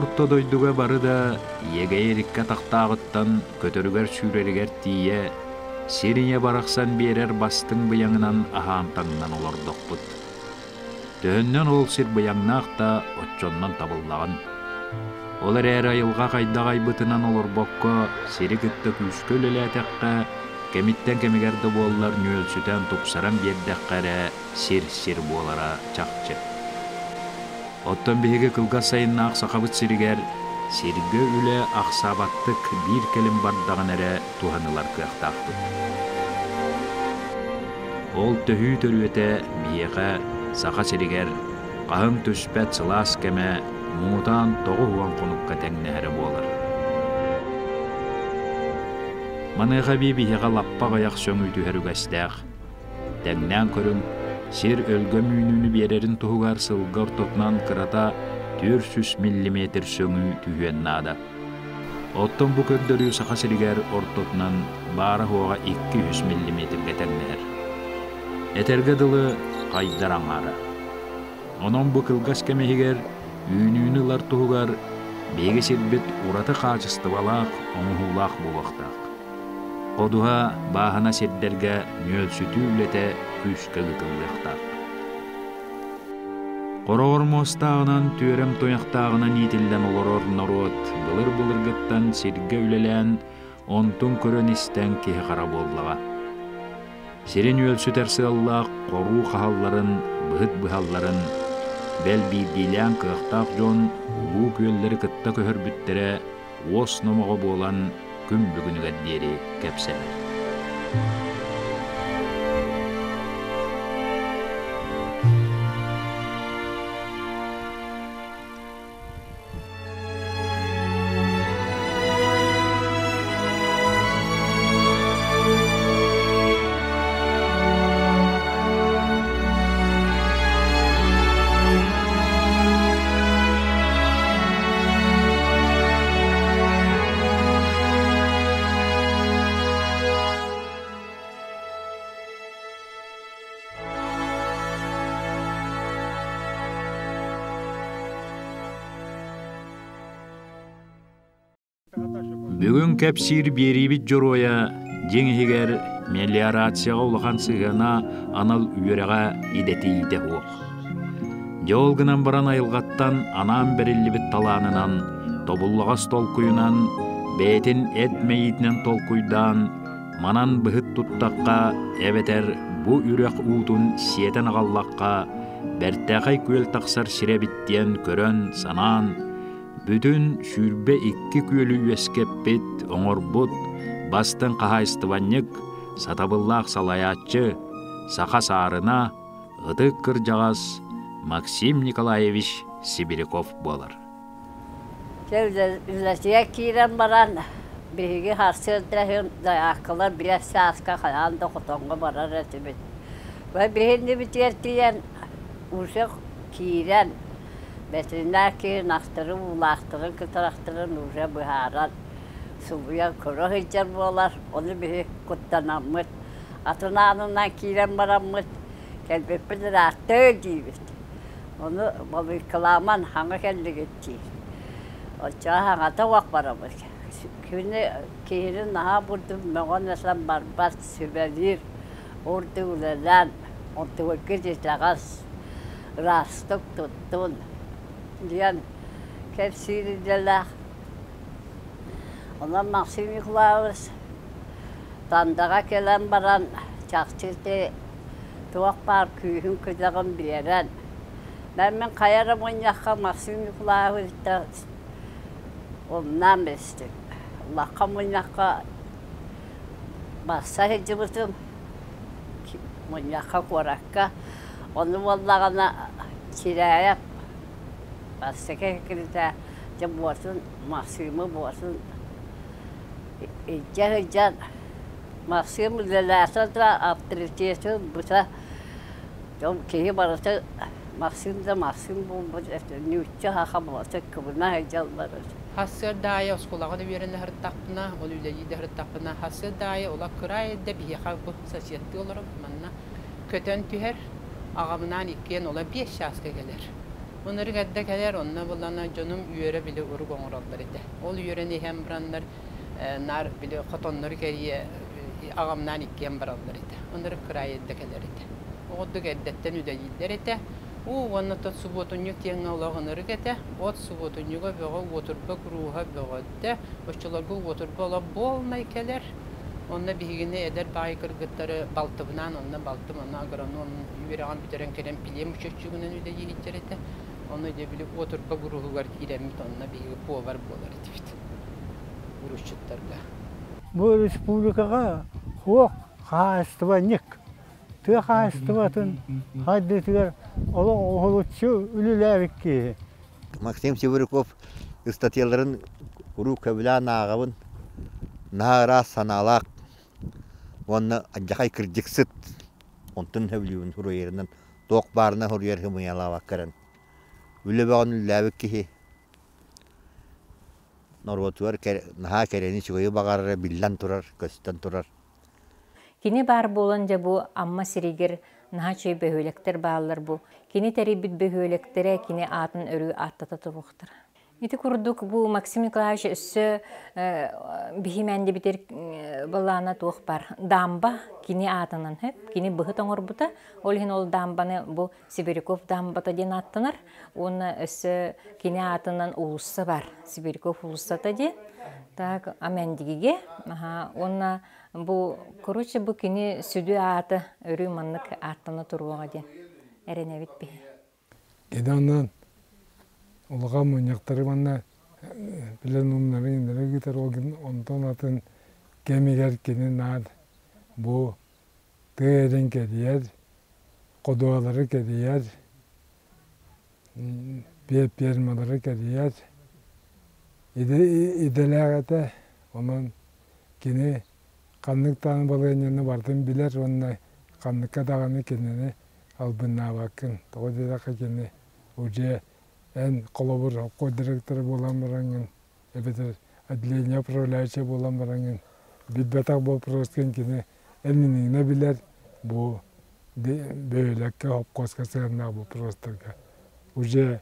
Орто дойдуга бары да иэгэйэр икки атахтааҕыттан көтөрүгэр-сүүрэригэр тиийэ сир ийэ барахсан биэрэр бастыҥ быйаҥынан аһаан-таҥнан олордохпут. Төһөннөн ол сир быйаҥнаах да оччоннон табыллаҕын. Ол эрээри айылҕа хайдах айбытынан олорбокко сири кытта күүскэ үлэлээтэххэ, кэмиттэн кэмигэр да буоллар нүөлсүтэн тупсаран биэрдэххэ эрэ сир-сир буолара чахчы. Оттон биһиги кылгас сайыннаах Сахабыт сиригэр сиргэ үлэ ахсаабаттык биир кэлим бардаҕын эрэ туһанылар кыахтаахпыт. Ол төһүү төрүөтэ биһиэхэ Саха сиригэр хаһыҥ түспэт сылаас кэмэ муҥутаан 90 хонукка тэҥнэһэрэ буолар. Маныаха эбии биһиэхэ лаппа аҕыйах сөҥүү түһэр үгэстээх. Тэҥнээн көрүҥ, сир өлгөм үүнүүнү биэрэрин туһугар сылга ортотунан кырата 400 миллиметр сөҥүү түһүөн наада. Оттон бу көрдөрүү Саха сиригэр ортотунан баара-суоҕа 200 миллиметргэ тэҥнэһэр. Этэргэ дылы, хайдар аҥаара. Онон бу кылгас кэм иһигэр үүнүүнү ылар туһугар биһиги сирбит ураты хаачыстыбалаах, оҥоһуулаах буолуохтаах. Ходуһа, бааһына сирдэргэ нүөлсүтүү үлэтэ күүскэ ыытыллыахтаах. Хороҕор муостааҕынан, түөрэм туйахтааҕынан иитиллэн олорор норуот былыр-былыргыттан сиргэ үлэлээн, онтун көрөн-истэн киһи-хара буоллаҕа. Сирин үөлсүтэр сыаллаах хоруу хаһалларын, быһыт быһалларын, бэл биирдиилээн кыахтаах дьон улуу күөллэри кытта көһөрбүттэрэ уос номоҕо буолан күн бүгүнүгэр диэри кэпсэнэр. Бүгүн кэпсиир биэриибит дьоруойа дьиҥ иһигэр мелиорацияҕа улахан сыһыана анал үөрэҕэ идэтийиитэ суох. Дьэ ол гынан баран айылҕаттан анаан бэриллибит талаанынан, тобуллаҕас толкуйунан, бэйэтин эт мэйиитинэн толкуйдаан, манан быһыт туттахха эбэтэр бу үрэх уутун сиэтэн аҕаллахха бэртээхэй күөл тахсар сирэ эбит диэн көрөн, санаан, бүтүн 22 күөлү үөскэппит, оҥорбут бастыҥ хаһаайыстыбанньык, сатабыллаах салайааччы, саха саарына, ытык кырдьаҕас Максим Николаевич Сибиряков буолар. Дьэ үлэтигэр киирэн баран биһиги сарсыарда иһин дайааккалар биэс чааска хайаан да хотоҥҥо барар этибит. Биһиннибитигэр тиийэн уже киирэн Ветеринар киһи ынахтарын, уулаахтарын, кытарахтарын уже быһааран, субуйан көрө сылдьар буолар. Ону биһи куттанаммыт, атын аанынан киирэн бараммыт, кэлбиппит ырааттыы диибит. Ону балыыккалааман хаҥа кэллигит диир. Оччоҕо хаҥата уох барабыт. Күнү киһини наһаа бурдук мөҕөн-этэн барбат, сүбэлиир, урдук үлэлээн, онтугургут итэҕэс ыраастык туттун диэн кэпсиир идэлээх. Онон Максим Николаевич Тандаҕа кэлэн баран чахчы ити туох баар күүһүн-күдэҕин биэрэн, мин хайа эрэ мунньахха Максим Николаевичтан умнаан билистим. Улахан мунньахха барса сылдьыбытым мунньахха куоракка. Ону буоллаҕына Чирээйэп бастакы секретарь дьэ буотун Максимы буотун илдьэ сылдьан Максим үлэлээтэ да авторитеты ылбыта дьон киһи барыта Максим да Максим буолбут нуучча саха буота кыбына сылдьаллар. Сарсыарда аайы оскуолаҕа да үөрэнэ сырыттахпына, ол үлэлии да сырыттахпына, сарсыарда аайы ула кыра эрдэ биһиэхэ бу соседтыы олоробут манна көтөн түһэр, аҕабынаан иккиэн ола 5 чааска кэлэр. Ынырык эрдэ кэлэр, онно булана дьонум үөрэ били урук оҥороллор этэ. Ол үөрэн иһэн бараннар наар били хотоннору кэрийэ аҕамнаан иккиэн бараллар этэ. Ынырык кыраай эрдэ кэлэр этэ. Оҕурдук эрдэттэн үлэлииллэр этэ. Уу уонна тот субуотунньук диэҥҥэ олох ынырык этэ. От субуотунньуга бөҕө, уотурба курууһа бөҕөттө. Оччолорго уотурба олох буолнай кэлэр. Онно биһигини эдэр баай кыргыттары балтыбынаан, онно балтым онно агроном үөрэҕин бүтэрэн кэлэн пилиэм учуотчугунан үлэлии сылдьар этэ. Ону дьэ били уотурба гуруһугар киирэммит онно биһиги повар буолар этибит урусчуттарга. Бу республикаҕа суох хаһаайыстыбанньык. Тыа хаһаайыстыбатын хайдыытыгар олох уһулуччу үлэлээбит киһи. Максим Сибиряков ыстатыйаларын куруук көбүлээн ааҕабын. Наһаа ыраас санаалаах уонна алдьархай кырдьыксыт. Онтун сөбүлүүбүн суруйарынан туох баарына суруйар сымыйалаабакка эрэн. Үлэ бөҕөнү үлэлээбит киһи норуотугар наһаа кэрэни үчүгэйи баҕарара биллэн турар, көстөн турар. Кини баар буолан дьэ бу Амма сиригэр наһаа үчүгэй бөһүөлэктэр бааллар бу. Кини тэрийбит бөһүөлэктэрэ кини аатын өрүү ааттата туруохтара. Ити курдук бу Максим Николаевич өссө биһимэндибитир былаана туох бар. Дамба кини аатынан хөп, кини быһыт оҥорбута. Ол иһин ол дамбаны бу Сибиряков дамбата диэн ааттанар. Уонна өссө кини аатынан уулусса бар. Сибиряков уулуссата диэн. Так, Амендигиге. Аха, уонна бу, короче, бу кини сүдү ааты өрүү маннык ааттана туруоҕа диэн эрэнэбит биһи. Кини онон улахан мунньахтары манна пленумнары иннэри ыытар ол онтон атын кэмигэр кини наар бу тыа эрин кэрийэр, ходуһалары кэрийэр, пиэрмалары кэрийэр идэлээх этэ. Онон кини ханнык даҕаны балаһыанньаны барытын билэр уонна ханныкка даҕаны кинини албыннаабаккын. Тоҕо диэтэххэ кини уже эн холобур обком директора буолан бараҥҥын эбэтэр отделение управляющая буолан бараҥҥын билбэтэх боппуруоскун кини эн иннигинэ билэр бу бөһүөлэккэ обкуоска сыһыаннаах боппуруостарга уже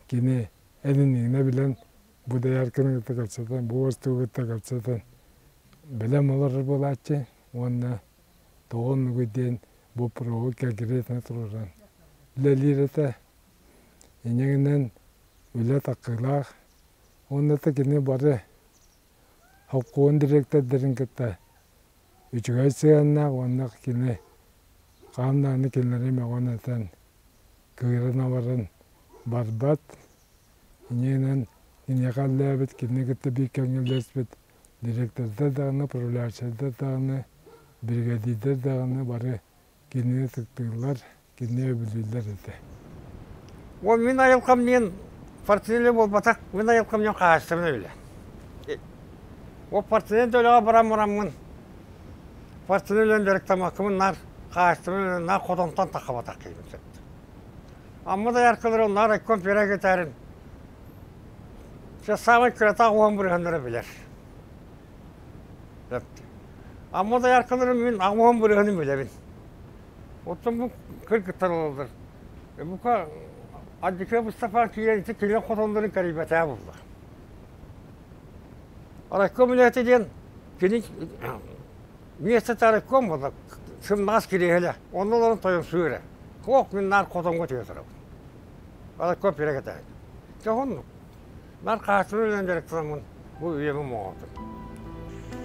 кини эн иннигинэ билэн бу доярканы кытта кэпсэтэн бу уостугу кытта кэпсэтэн бэлэм олорор буолааччы уонна тоҕо оннугуй диэн боппуруоһу конкретно туруоран үлэлиир этэ инньэ үлэ таккыылаах Уонна да кини бары холкуон дириэктэрдэрин кытта үчүгэй сыһыаннаах уонна кини хаһан даҕаны кинилэри мөҕөн-этэн, кыыран-абаран барбат. Инньэ киниэхэ үлэлээбит, кинини кытта биир кэмҥэ үлэлэспит дириэктэрдэр даҕаны, управляющайдар даҕаны, биригэдьиирдэр даҕаны бары кинини ытыктыыллар, кинини өбүлүүллэр этэ. Ол мин айылҕам диэн партийнай буолбатах, мин айылҕам диэн хаһаайыстыбаннай үлэ. Ол партийнай да үлэҕэ баран бараммын, партийнай үлэни дьарыктаммаккабын наар хаһаайыстыбаннай үлэни наар хотонтон таххабатах киһибин сөп. Амма дояркалара наар райком пиэрэгитээрин самай кыратаах уһан бырыһаннара билэр. Амма дояркаларын мин аҕуһан бырыһанын билэбин. Оттон бу кыргыттар олордор. Бука Аддикыа Мустафа киирэн ити килиэп хотоннорун кэрийбэтээ булла. Райком үлэһитэ диэн кини миэстэтэ райком буолла, сымнаҕас кириэһилэ. Онно олорон тойонсуу эрэ. Туох мин наар хотоҥҥо түһэ турабын. Райком пирэкэтээһин. Дьэ оннук. Наар хааччылы үлэнэн дьарыктанаммын бу үйэбин моҥоотум.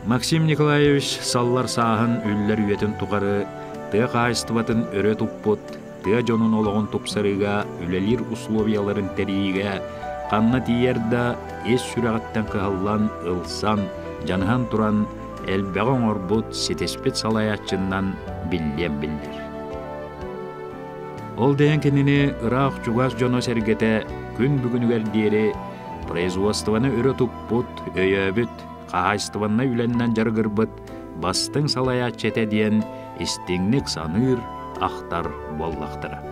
Максим Николаевич саллар сааһын үллэр үйэтин тухары тыа хаһаайыстыбатын өрө туппут, тыа дьонун олоҕун тупсарыыга үлэлиир условияларын тэрийиигэ ханна тиийэр да ис сүрэҕиттэн кыһаллан, ылсан, дьаныһан туран элбэҕи оҥорбут, ситиспит салайааччыннан биллиэн биллэр. Ол дэһэн кинини ыраах-чугас дьоно-сэргэтэ күн бүгүнүгэр диэри производствоны өрө туппут, өйөөбүт, хаһаайыстыбаннай үлэннэн дьарыгырбыт бастыҥ салайааччы этэ диэн истиҥник саныыр, ахтар буоллахтара.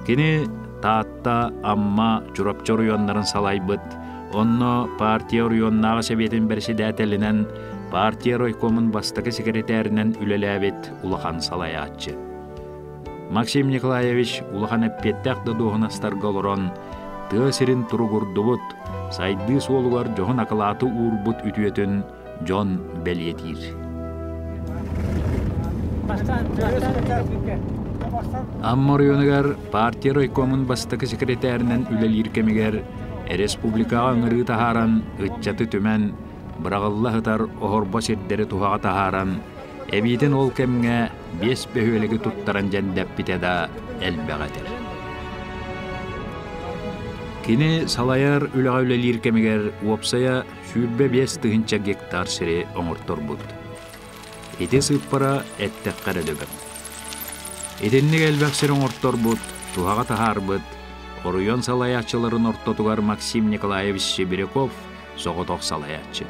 Кини Таатта, Амма, Чурапчы оройуоннарын салайбыт, онно партия оройуоннааҕы сэбиэтин бэрэсэдээтэлинэн, партия райкомун бастакы секретаринэн үлэлээбит улахан салайааччы. Максим Николаевич улахан эппиэттээх да дуоһунастарга олорон, тыа сирин туругурдубут, сайдыы суолугар дьоһун акылааты уурбут үтүөтүн дьон бэлиэтиир. Амма оройуонугар партия райкомун бастакы секретарынан үлэлиир кэмигэр республикаҕа ыҥырыы таһааран, ыччаты түмэн, быраҕылла сытар оһорбо сирдэри туһаҕа таһааран, эбиитин ол кэмҥэ биэс бөһүөлэги туттаран дьэндэппитэ да элбэҕи этэр. Кини салайар үлэҕэ үлэлиир кэмигэр уопсайа 25 тыһыынча гектар сири оҥорторбут. Ити сыыппара эттэххэ эрэ дөбөҥ. Итинник элбэх сир оҥорторбут, туһаҕа таһаарбыт, оройуон салайааччыларын ортотугар Максим Николаевич Сибиряков соҕотох салайааччы.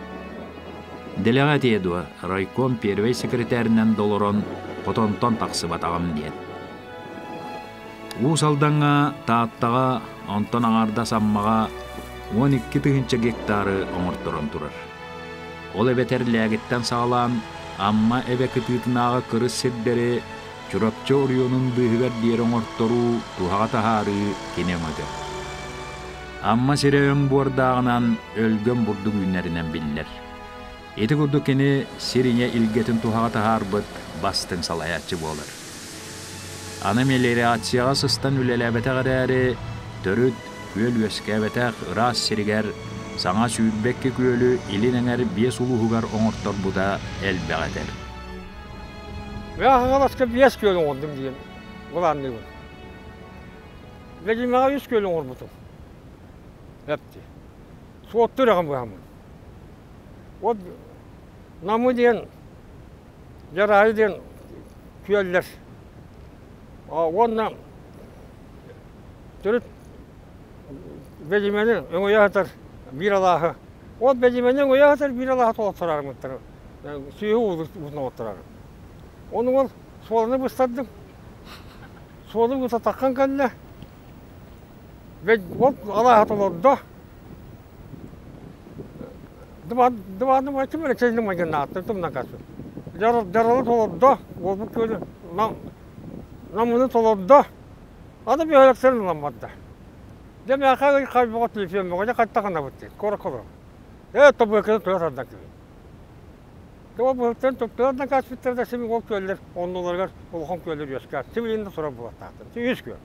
Дэлэҕэ этиэ дуо, райком первэй секретаринэн долорон хотонтон тахсыбатаҕым диэн. Уус Алдаҥҥа, Тааттаҕа, онтон аҥаардас Аммаҕа 12 тыһыынча гектары оҥорторон турар. Ол эбэтэр Лээгиттэн саҕалаан Амма эбэ кытыытынааҕы кырыс сирдэри Чурапчы оройуонун быыһыгар диэри оҥорторуу, туһаҕа таһаарыы кини өҥөтө. Амма сирэ өҥ буордааҕынан, өлгөм бурдук үүнэринэн биллэр. Ити курдук кини сир ийэ илгэтин туһаҕа таһаарбыт бастыҥ салайааччы буолар. Аны мелиорацияҕа сыстан үлэлээбэтэх эрээри, төрүт күөл үөскээбэтэх ыраас сиригэр саҥа 22 күөлү илин эҥэр биэс улууһугар оҥорторбута элбэҕи этэр. Мен Хаҥаласка биэс күөл оҥордум диэн былаанныыбын. Бэдьимэҕэ үс күөл оҥорбутум. Эпти. Суоттуур аҕам быһаммын. Вот Намы диэн, Дьараайы диэн күөллэр. Уонна төрүт Бэдьимэни өҥөйө сытар биир алааһы. Ол Бэдьимэни өҥөйө сытар биир алааһы толоттораарымыттар. Сүөһү уутун оҕотторорум. Ону ол суоланы быстардым. Суолу быстатаххан кэллэ. Ол алааһы толордо. Дыбааны ким эрэ чэйни майгыннааттым тумнан каспыт. Жаралы толордо, уолбут күөлү намыны толордо. Аны бөһүөлэктэрин ылан барда. Дьэ мээхэ ый хайбаҕа телефон бөҕө дьэ хайтах гынабыт диэн куоракка олорон. Ээ тобуеканы тура тардан кэлин. Дьэ ол быһыттан туттаран кааспыттар да син ол күөллэр оннуларыгар улахан күөллэр үөскээн сибилигин да турар буолуохтаахтар. Үс күөл.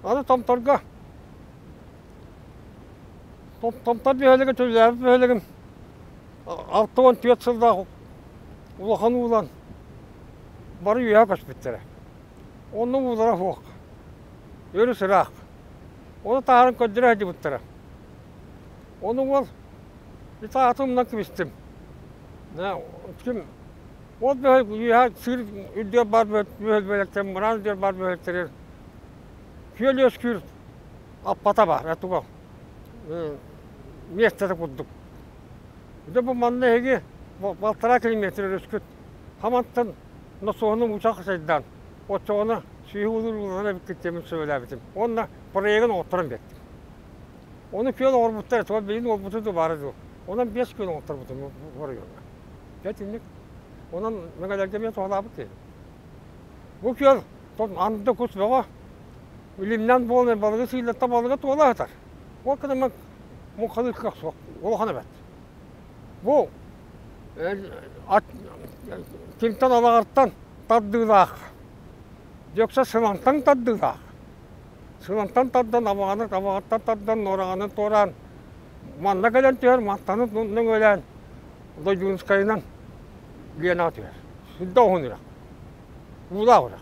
Аны Томторго Томтор бөһүөлэгэ төлөөбүт бөһүөлэгим 64 сыллаах улахан уулан бары үөһэ көспүттэрэ. Онно уулара суох. Өрүс ыраах. Ону таһааран көрдөрө сылдьыбыттара. Ону уол ити аатын умнан кэбистим. Ким ол бөһүөлэк үөһэ сыыр үрдүгэр баар бөһүөлэктэр, мыраан үрдүгэр баар бөһүөлэктэригэр күөл үөскүүр аппата баар, туга миэстэтэ курдук. Дьэ бу манна эһиги балтараа километр өрүскүт хамантан носуоһунан уучах сайдаан оччоҕуна сүөһү уулуур ууланар эбиккит диэммин сөбүлээбитим. Уонна проегын оҥотторон биэртим. Ону күөл оҥорбуттар этэ, ол билигин уолбуту дуу баара дуу. Онон биэс күөл оҥотторбутум оройуоҥҥа. Дьэ итинник. Онон мэҥэлэргэ эмиэ туһалаабыт киһи. Бу күөл анды кус бөҕө. Илимнэн буолан балыгы сыыллатта балыга туола сытар. Ол кынаммын муҥхалыыр кыах суох, улахан эбэт. Бу кимтэн алаҕартан тардыылаах, дьөксө сылаҥтан тардыылаах. Сылаҥтан тардан абаҕаны, абаҕаттан тардан нуораҕаны туораан манна кэлэн түһэр, мантаны нөҥүөлээн Дойдуунускайынан Ленаҕа түһэр. Сүрдээх уһун үрэх. Уулаах үрэх.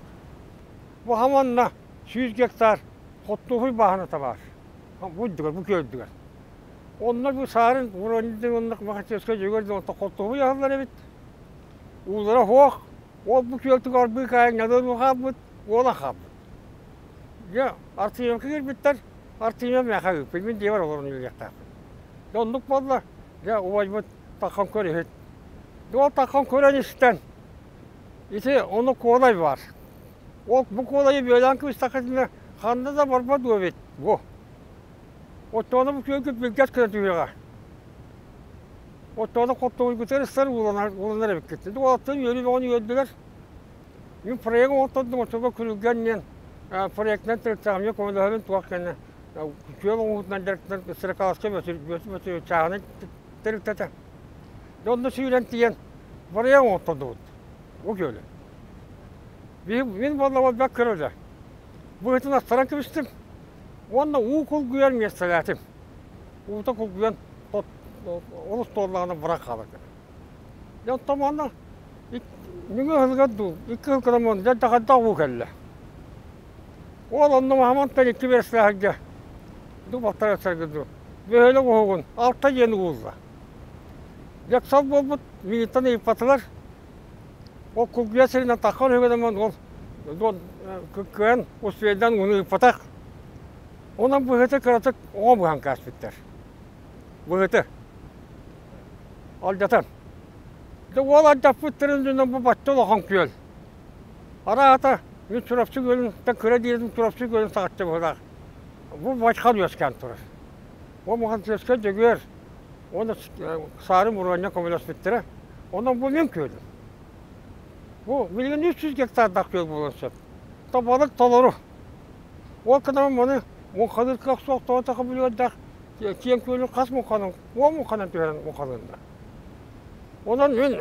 Бу хаманна 100 гектар хортуопуй бааһыната баар. Бу үрдүгэр, бу күөлдүгэр. Онно бу саарын Воронин онно Махачевскай дьөгөр диэн хортуопуй аһыллар эбит. Уулара суох. Ол бу күөлтүгэр арбыы каайан ньадыан хаалбыт, уола хаалбыт. Дьэ, Артемьевка киирбиттэр, Артемьев миэхэ ыыппыт, мин дьиэбэр олорон үлэлиэхтээхпин. Дьэ оннук буолла, дьэ убайбыт таххан көрүһүт. Дьэ ол таххан көрөн истэн, ити ону куолай баар. Ол бу куолайы бүөлээн кыбыстаххытына ханна да барбат дуо эбит бу. Оттоҕуна бу күөлгүт билгэс гына түһүөҕэ. Оттоҕуна хотторгутугар ыстар ууланар, ууланар эбиккит. Уолаттар үөрүү бөҕөнү үөрдүлэр. Мин проект оҥоттордум оччолорго күрүлгэн диэн проектынан төрүттээҕим көмөлөһөрүн туох кэннэ күөл оҥоһуутунан дьарыктанар Стрекаловскай Бөтүр чааһынай тэрилтэтэ. Дьэ онно сүүрэн тиийэн проект оҥоттордубут. Бу күөлү. Мин буолла буолбат көрөлө. Быһытын астаран кэбистим. Уонна уу кулгуйар миэстэлээтим. Уута кулгуйан олус туоллаҕына бырах хаалар. Дьэ оттон уонна ньүҥү ыһылыгар дуу, икки сыл кырамон дьэ хайдах уу кэллэ. Ол онно маһамантан икки верстээһиргэ ду балтараа саргы дуу бөһүөлэк уһугун алта диэн уулла. Дьэ буолбут миигиттэн ыйыппатылар. Ол кулгуйа сиринэн таххан үһүгэнэмэн ол кыайан успейдан ууну ыыппатах. Онон быһыты кыратык оҕо быһан кээспиттэр. Быһыты. Алдьатан. Дьэ уол алдьаппыттарын дьонно бу бачча улахан күөл. Араата мин Чурапчы күөлүн кыра диэтим Чурапчы күөлүн саҕаччы быһылаах. Бу бачхан үөскээн турар. Ол махан үөскэ Дьөгүөр уонна Саары Муруонньа көмөлөспүттэрэ. Онон бу мин күөлүм. Бу билигин 300 гектардаах күөл буолуон сөп. То балык толору. Ол гынан маны муҥхалыыр кыах суох тоҕо таха билиэрдээх киэҥ күөлү хас муҥханан, уон муҥханан түһэрэн муҥхалыыллар. Онон мин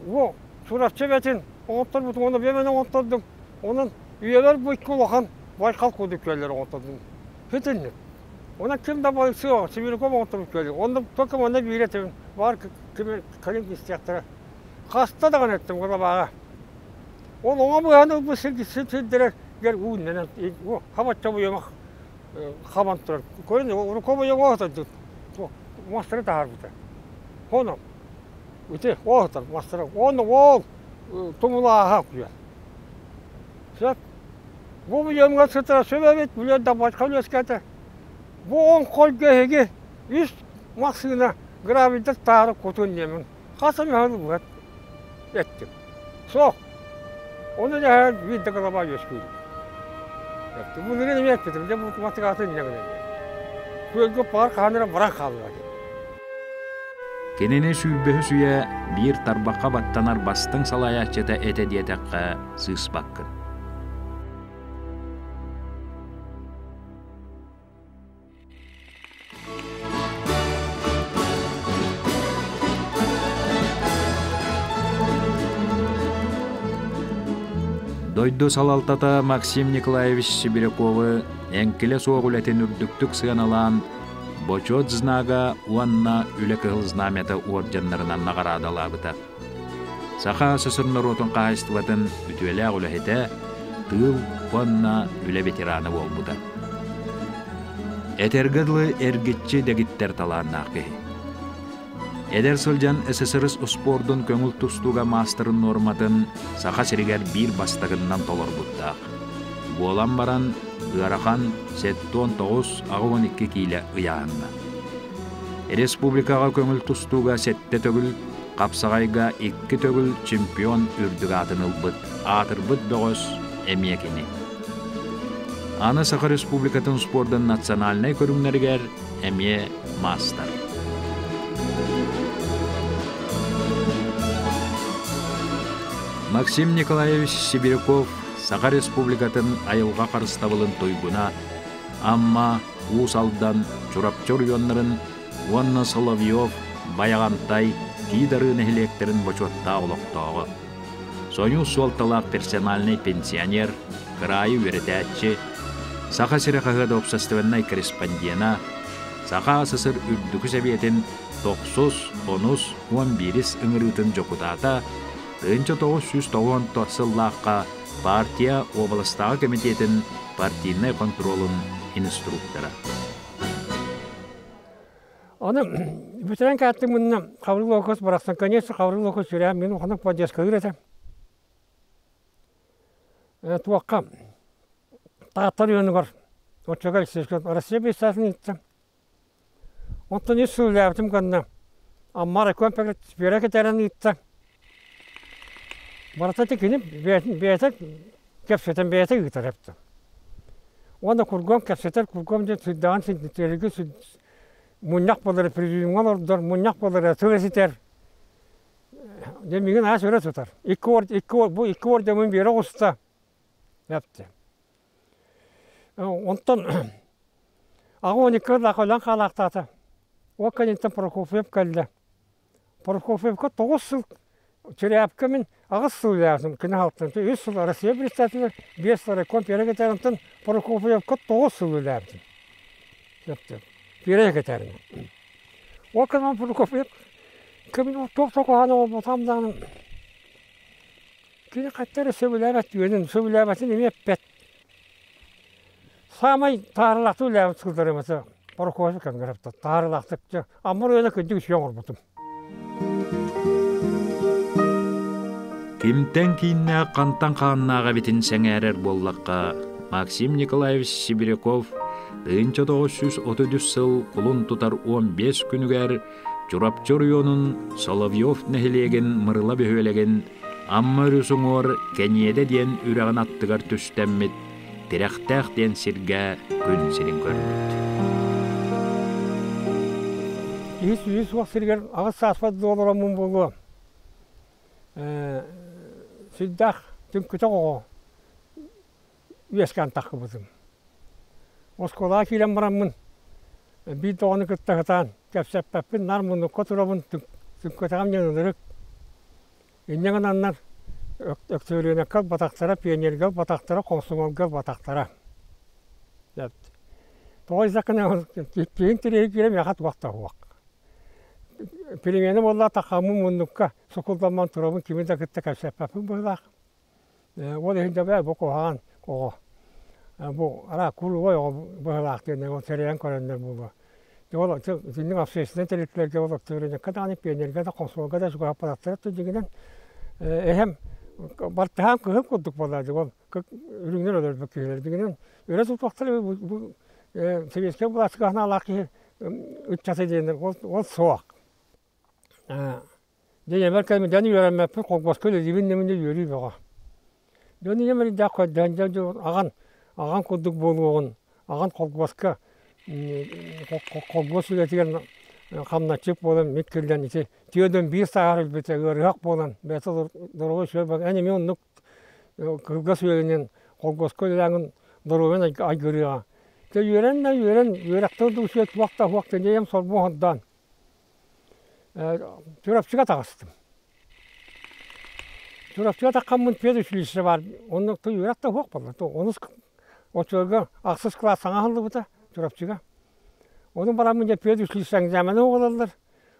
бу Чурапчы эбэтин оҥотторбутум уонна биэмэни оҥоттордум. Онон үйэбэр бу икки улахан Байкал курдук күөллэри оҥоттордум. Итинник. Онон ким да балыксыа, Сибиряков оҥотторбут күөлү. Онно только манна биир этим, баар ким кэлин истиэхтэрэ. Хаста даҕаны эттим главаҕа. Ол оҥо быһан ылбыт сирдэрэ гэр ууннанан хабачча буйамах хабан турар. Көрүн рукобойоҥ оһотор мастары таһаарбыта. Хоно ити оһотор мастары. Онно ол тумулааһа куйар. Сөп. Бу буйамҥа сытара сөп эбит, билэр да бачка үөскээтэ. Бу он хойго эһиги үс массыына гравийдар таары кутун диэмин хас эмэ ылбыт эттим. Суох. Ону дьэ биир да голова үөскүүр. Былырыын эмиэ эппитим, дьэ бу матыгаатын инньэ гынан. Күөлгэ паар хаһан эрэ баран хаалла диэн. Кинини сүүрбэһис үйэ биир тарбахха баттанар бастыҥ салайааччыта этэ диэтэххэ сыыспаккын. Дойду салалтата Максим Николаевич Сибиряковы эҥкилэ суох үлэтин үрдүктүк сыаналаан, Бочуот знага уонна Үлэ Кыһыл Знамята уордьаннарынан наҕараадалаабыта. Саха СССР норуотун хаһаайыстыбатын үтүөлээх үлэһитэ, тыыл уонна үлэ ветерана буолбута. Этэргэ дылы эргиччи дэгиттэр талааннаах киһи. Эдэр сылдьан СССР успуордун көҥүл тустууга маастарын нуорматын Саха сиригэр биир бастакыннан толорбуттаах. Буолан баран, ыарахан 79-82 киилэ ыйааһынна. Республикаҕа көҥүл тустууга сэттэ төгүл, хапсаҕайга икки төгүл чемпион үрдүк аатын ылбыт аатырбыт бөҕөс эмиэ кини. Аны Саха Республикатын спордун национальнай көрүҥнэригэр эмиэ маастар. Максим Николаевич Сибиряков Саха Республикатын айылҕа харыстабылын туйгуна, Амма, Уус Алдан, Чурапчы оройуоннарын уонна Соловьев, Байаҕантай, Тиит-Арыы нэһилиэктэрин бочуоттаах олохтооҕо. Сойуус суолталаах персональнай пенсионер, кыраайы үөрэтээччи, Саха сирэ хаһыат уопсастыбаннай корреспондена, Саха СССР Үрдүкү Сэбиэтин тохсус, онус, уон биирис ыҥырыытын дьокутаата, 1990 сыллаахха партия уобаластааҕы кэмитиэтин партийнай хонтуруолун инструктора. Аны бүтэрэн кааттым мунна Хабрыл Локос барахсан, конечно, Хабрыл Локос сүрээн мин улаханнык поддержкалыыр этэ. Туохха Таатта районугар оччого Россия писателин ыытта. Оттон үс сыл үлээбитим кэннэ Амма райком Вера кэтэрэн ыытта. Барыта ити кини бэйэтэ кэпсэтэн бэйэтэ ыытар эбит. Уонна кургуом кэпсэтэр, кургуом диэн сүрдээҕин Мунньах буолар, президиумҥа олордор, мунньах буолар, тыл этитэр. Дьэ миигин аас өрө тутар. Икки ор, икки ор, бу икки ордемын биэрэ оҕуста. Эпти. Онтон аҕа 12 ырлаах өлөн хаалаахтаата. Ол кэнниттэн Прокофьев кэллэ. Прокофьевка 9 сыл Черябка мин аҕыс сыл үлэлээтим кини хаалтан үс сыл Россия председателэ, биэс сыл райком первый секретарыттан Прокофьевка 9 сыл үлэлээбитим. Первый секретарынан. Ол кэннэ Прокофьев кэмин туох да куһаҕан оҥорботом даҕаны кини хайта эрэ сөбүлээбэт үөнүн, сөбүлээбэтин эмиэ эппэт. Саамай таарылаахтык үлэлээбит сылларым этэ Прокофьев кэмҥэ таарылаахтык Аммар үөнэ күндү үчүгэй оҥорбутум. Кимтэн кииннээх хантан хааннаах эбитин сэҥээрэр буоллахха, Максим Николаевич Сибиряков 1933 сыл кулун тутар 15 күнүгэр Чурапчы оройуонун Соловьев нэһилиэгин Мырыла бөһүөлэгин Амма өрүс уҥуор Кэниэдэ диэн үрэҕин аттыгар түстэммит Тирэхтээх диэн сиргэ күн сирин көрбүт. Киһи сүүһү суох сиригэр аҕыс сааспар дуолараммын буолуо. Сүрдээх түҥкүтэх оҕо үөскээн таххыбытым. Оскуолаҕа киирэн бараммын биир да оҕону кытта сатаан кэпсэппэппин, наар муннукка турабын, түҥкүтэҕим диэн ынырык. Инньэ гынаннар Өктөөрүөнэккэ ылбатахтара, пионерга ылбатахтара, комсомолга ылбатахтара. Тоҕо диэтэххинэ киһиҥ тириэһи киирэн миэхэ туох да суох. Перемена буолла тахаммын муннукка сукулламман турабын кими да кытта кэпсэппэппин быһыылаах. Ол иһин дьэ бу куһаҕан оҕо. Бу ара кулуой оҕо быһыылаах диэн ол сэрэйэн көрөннөр буолуо. Ол итинник общественнай тэрилтэлэргэ ол Өктөөрүнэккэ даҕаны, пионерга да, комсомолга да чугаһаппатахтара дьиҥинэн эһэм бартыһаан кыһын курдук буолла ол үрүҥнэр өлөрбүт киһилэр дьиҥинэн өрө тутуохтара бу сэбиэскэй былааска санаалаах киһи ыччата диэн ол суох. Дьэ ийэбэр кэлэн дьон үөрэммэппин холкуоска үлэлиибин дэминэ үөрүү бөҕө. Дьон ийэм эрдээх көрдөөн дьэ аҕан аҕан курдук буолуоҕун аҕан холкуоска холкуос үлэтигэр хамначчыт буолан миккиллэн ити түөртэн биир сааһар өлбүтэ ыарыһах буолан бэйэтэ доруобай үчүгэй эн эмиэ оннук кылгас үөрэнэн холкуоска үлэлээҥин доруобуйан айгырыаҕа. Дьэ үөрэн да үөрэн үөрэхтэн да үчүгэй туох да суох ийэм сорбу оһордоон Чурапчыга таҕыстым. Чурапчыга таххаммын педучилище баар, онно үөрэх да суох буолла. Онус оччолорго ахсыс кылаас саҥа аһыллыбыта Чурапчыга. Ону бараммын дьэ педучилище экзамены оҕололлор,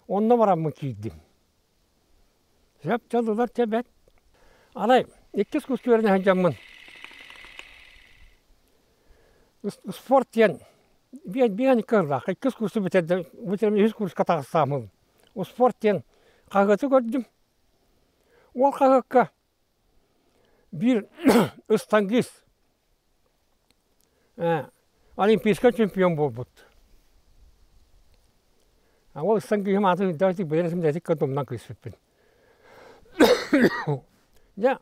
онно бараммын киирдим. Сөп дьоллулар дьэ бэрт. Арай иккис курс үөрэнэ сылдьаммын спорт диэн биэн икки сыллаах иккис курсу бүтэрдим бүтэрэн үһүс курска таҕыстааммын спорт диэн хаһыаты көрдүм. Ол хаһыакка биир ыстангист олимпийскай чемпион буолбут. Ол ыстангиһым аатын үрдээхтик билэр этим тумнан кыыспыппын. Дьэ,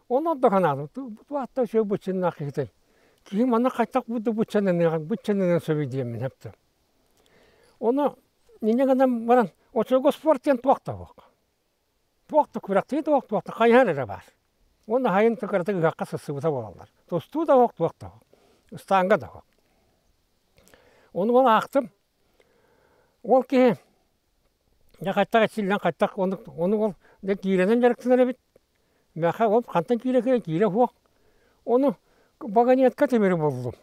онон да санаатым, туохта үчүгэй быччыннаах киһитэй. Киһи манна хайдах бу быччаныаҕын, быччаныан сөбүй диэммин сөптө. Ону инньэ гынан баран, оччолорго спорт диэн туох да суох. Туох да күрэхтэһии да суох, туох да хайыһар эрэ баар. Уонна хайын кыратык ыһыахха сырсыбыта буолаллар. Тустуу да суох, туох да суох. Ыстаанга да суох. Ону ол аахтым. Ол киһи Дьэ хайтах иччиллэн хайтах оннук ону ол дьэ киирэнэн дьарыктанар эбит. Миэхэ ол хантан киирэ киирэ киирэ суох. Ону вагонетка тимири буллум.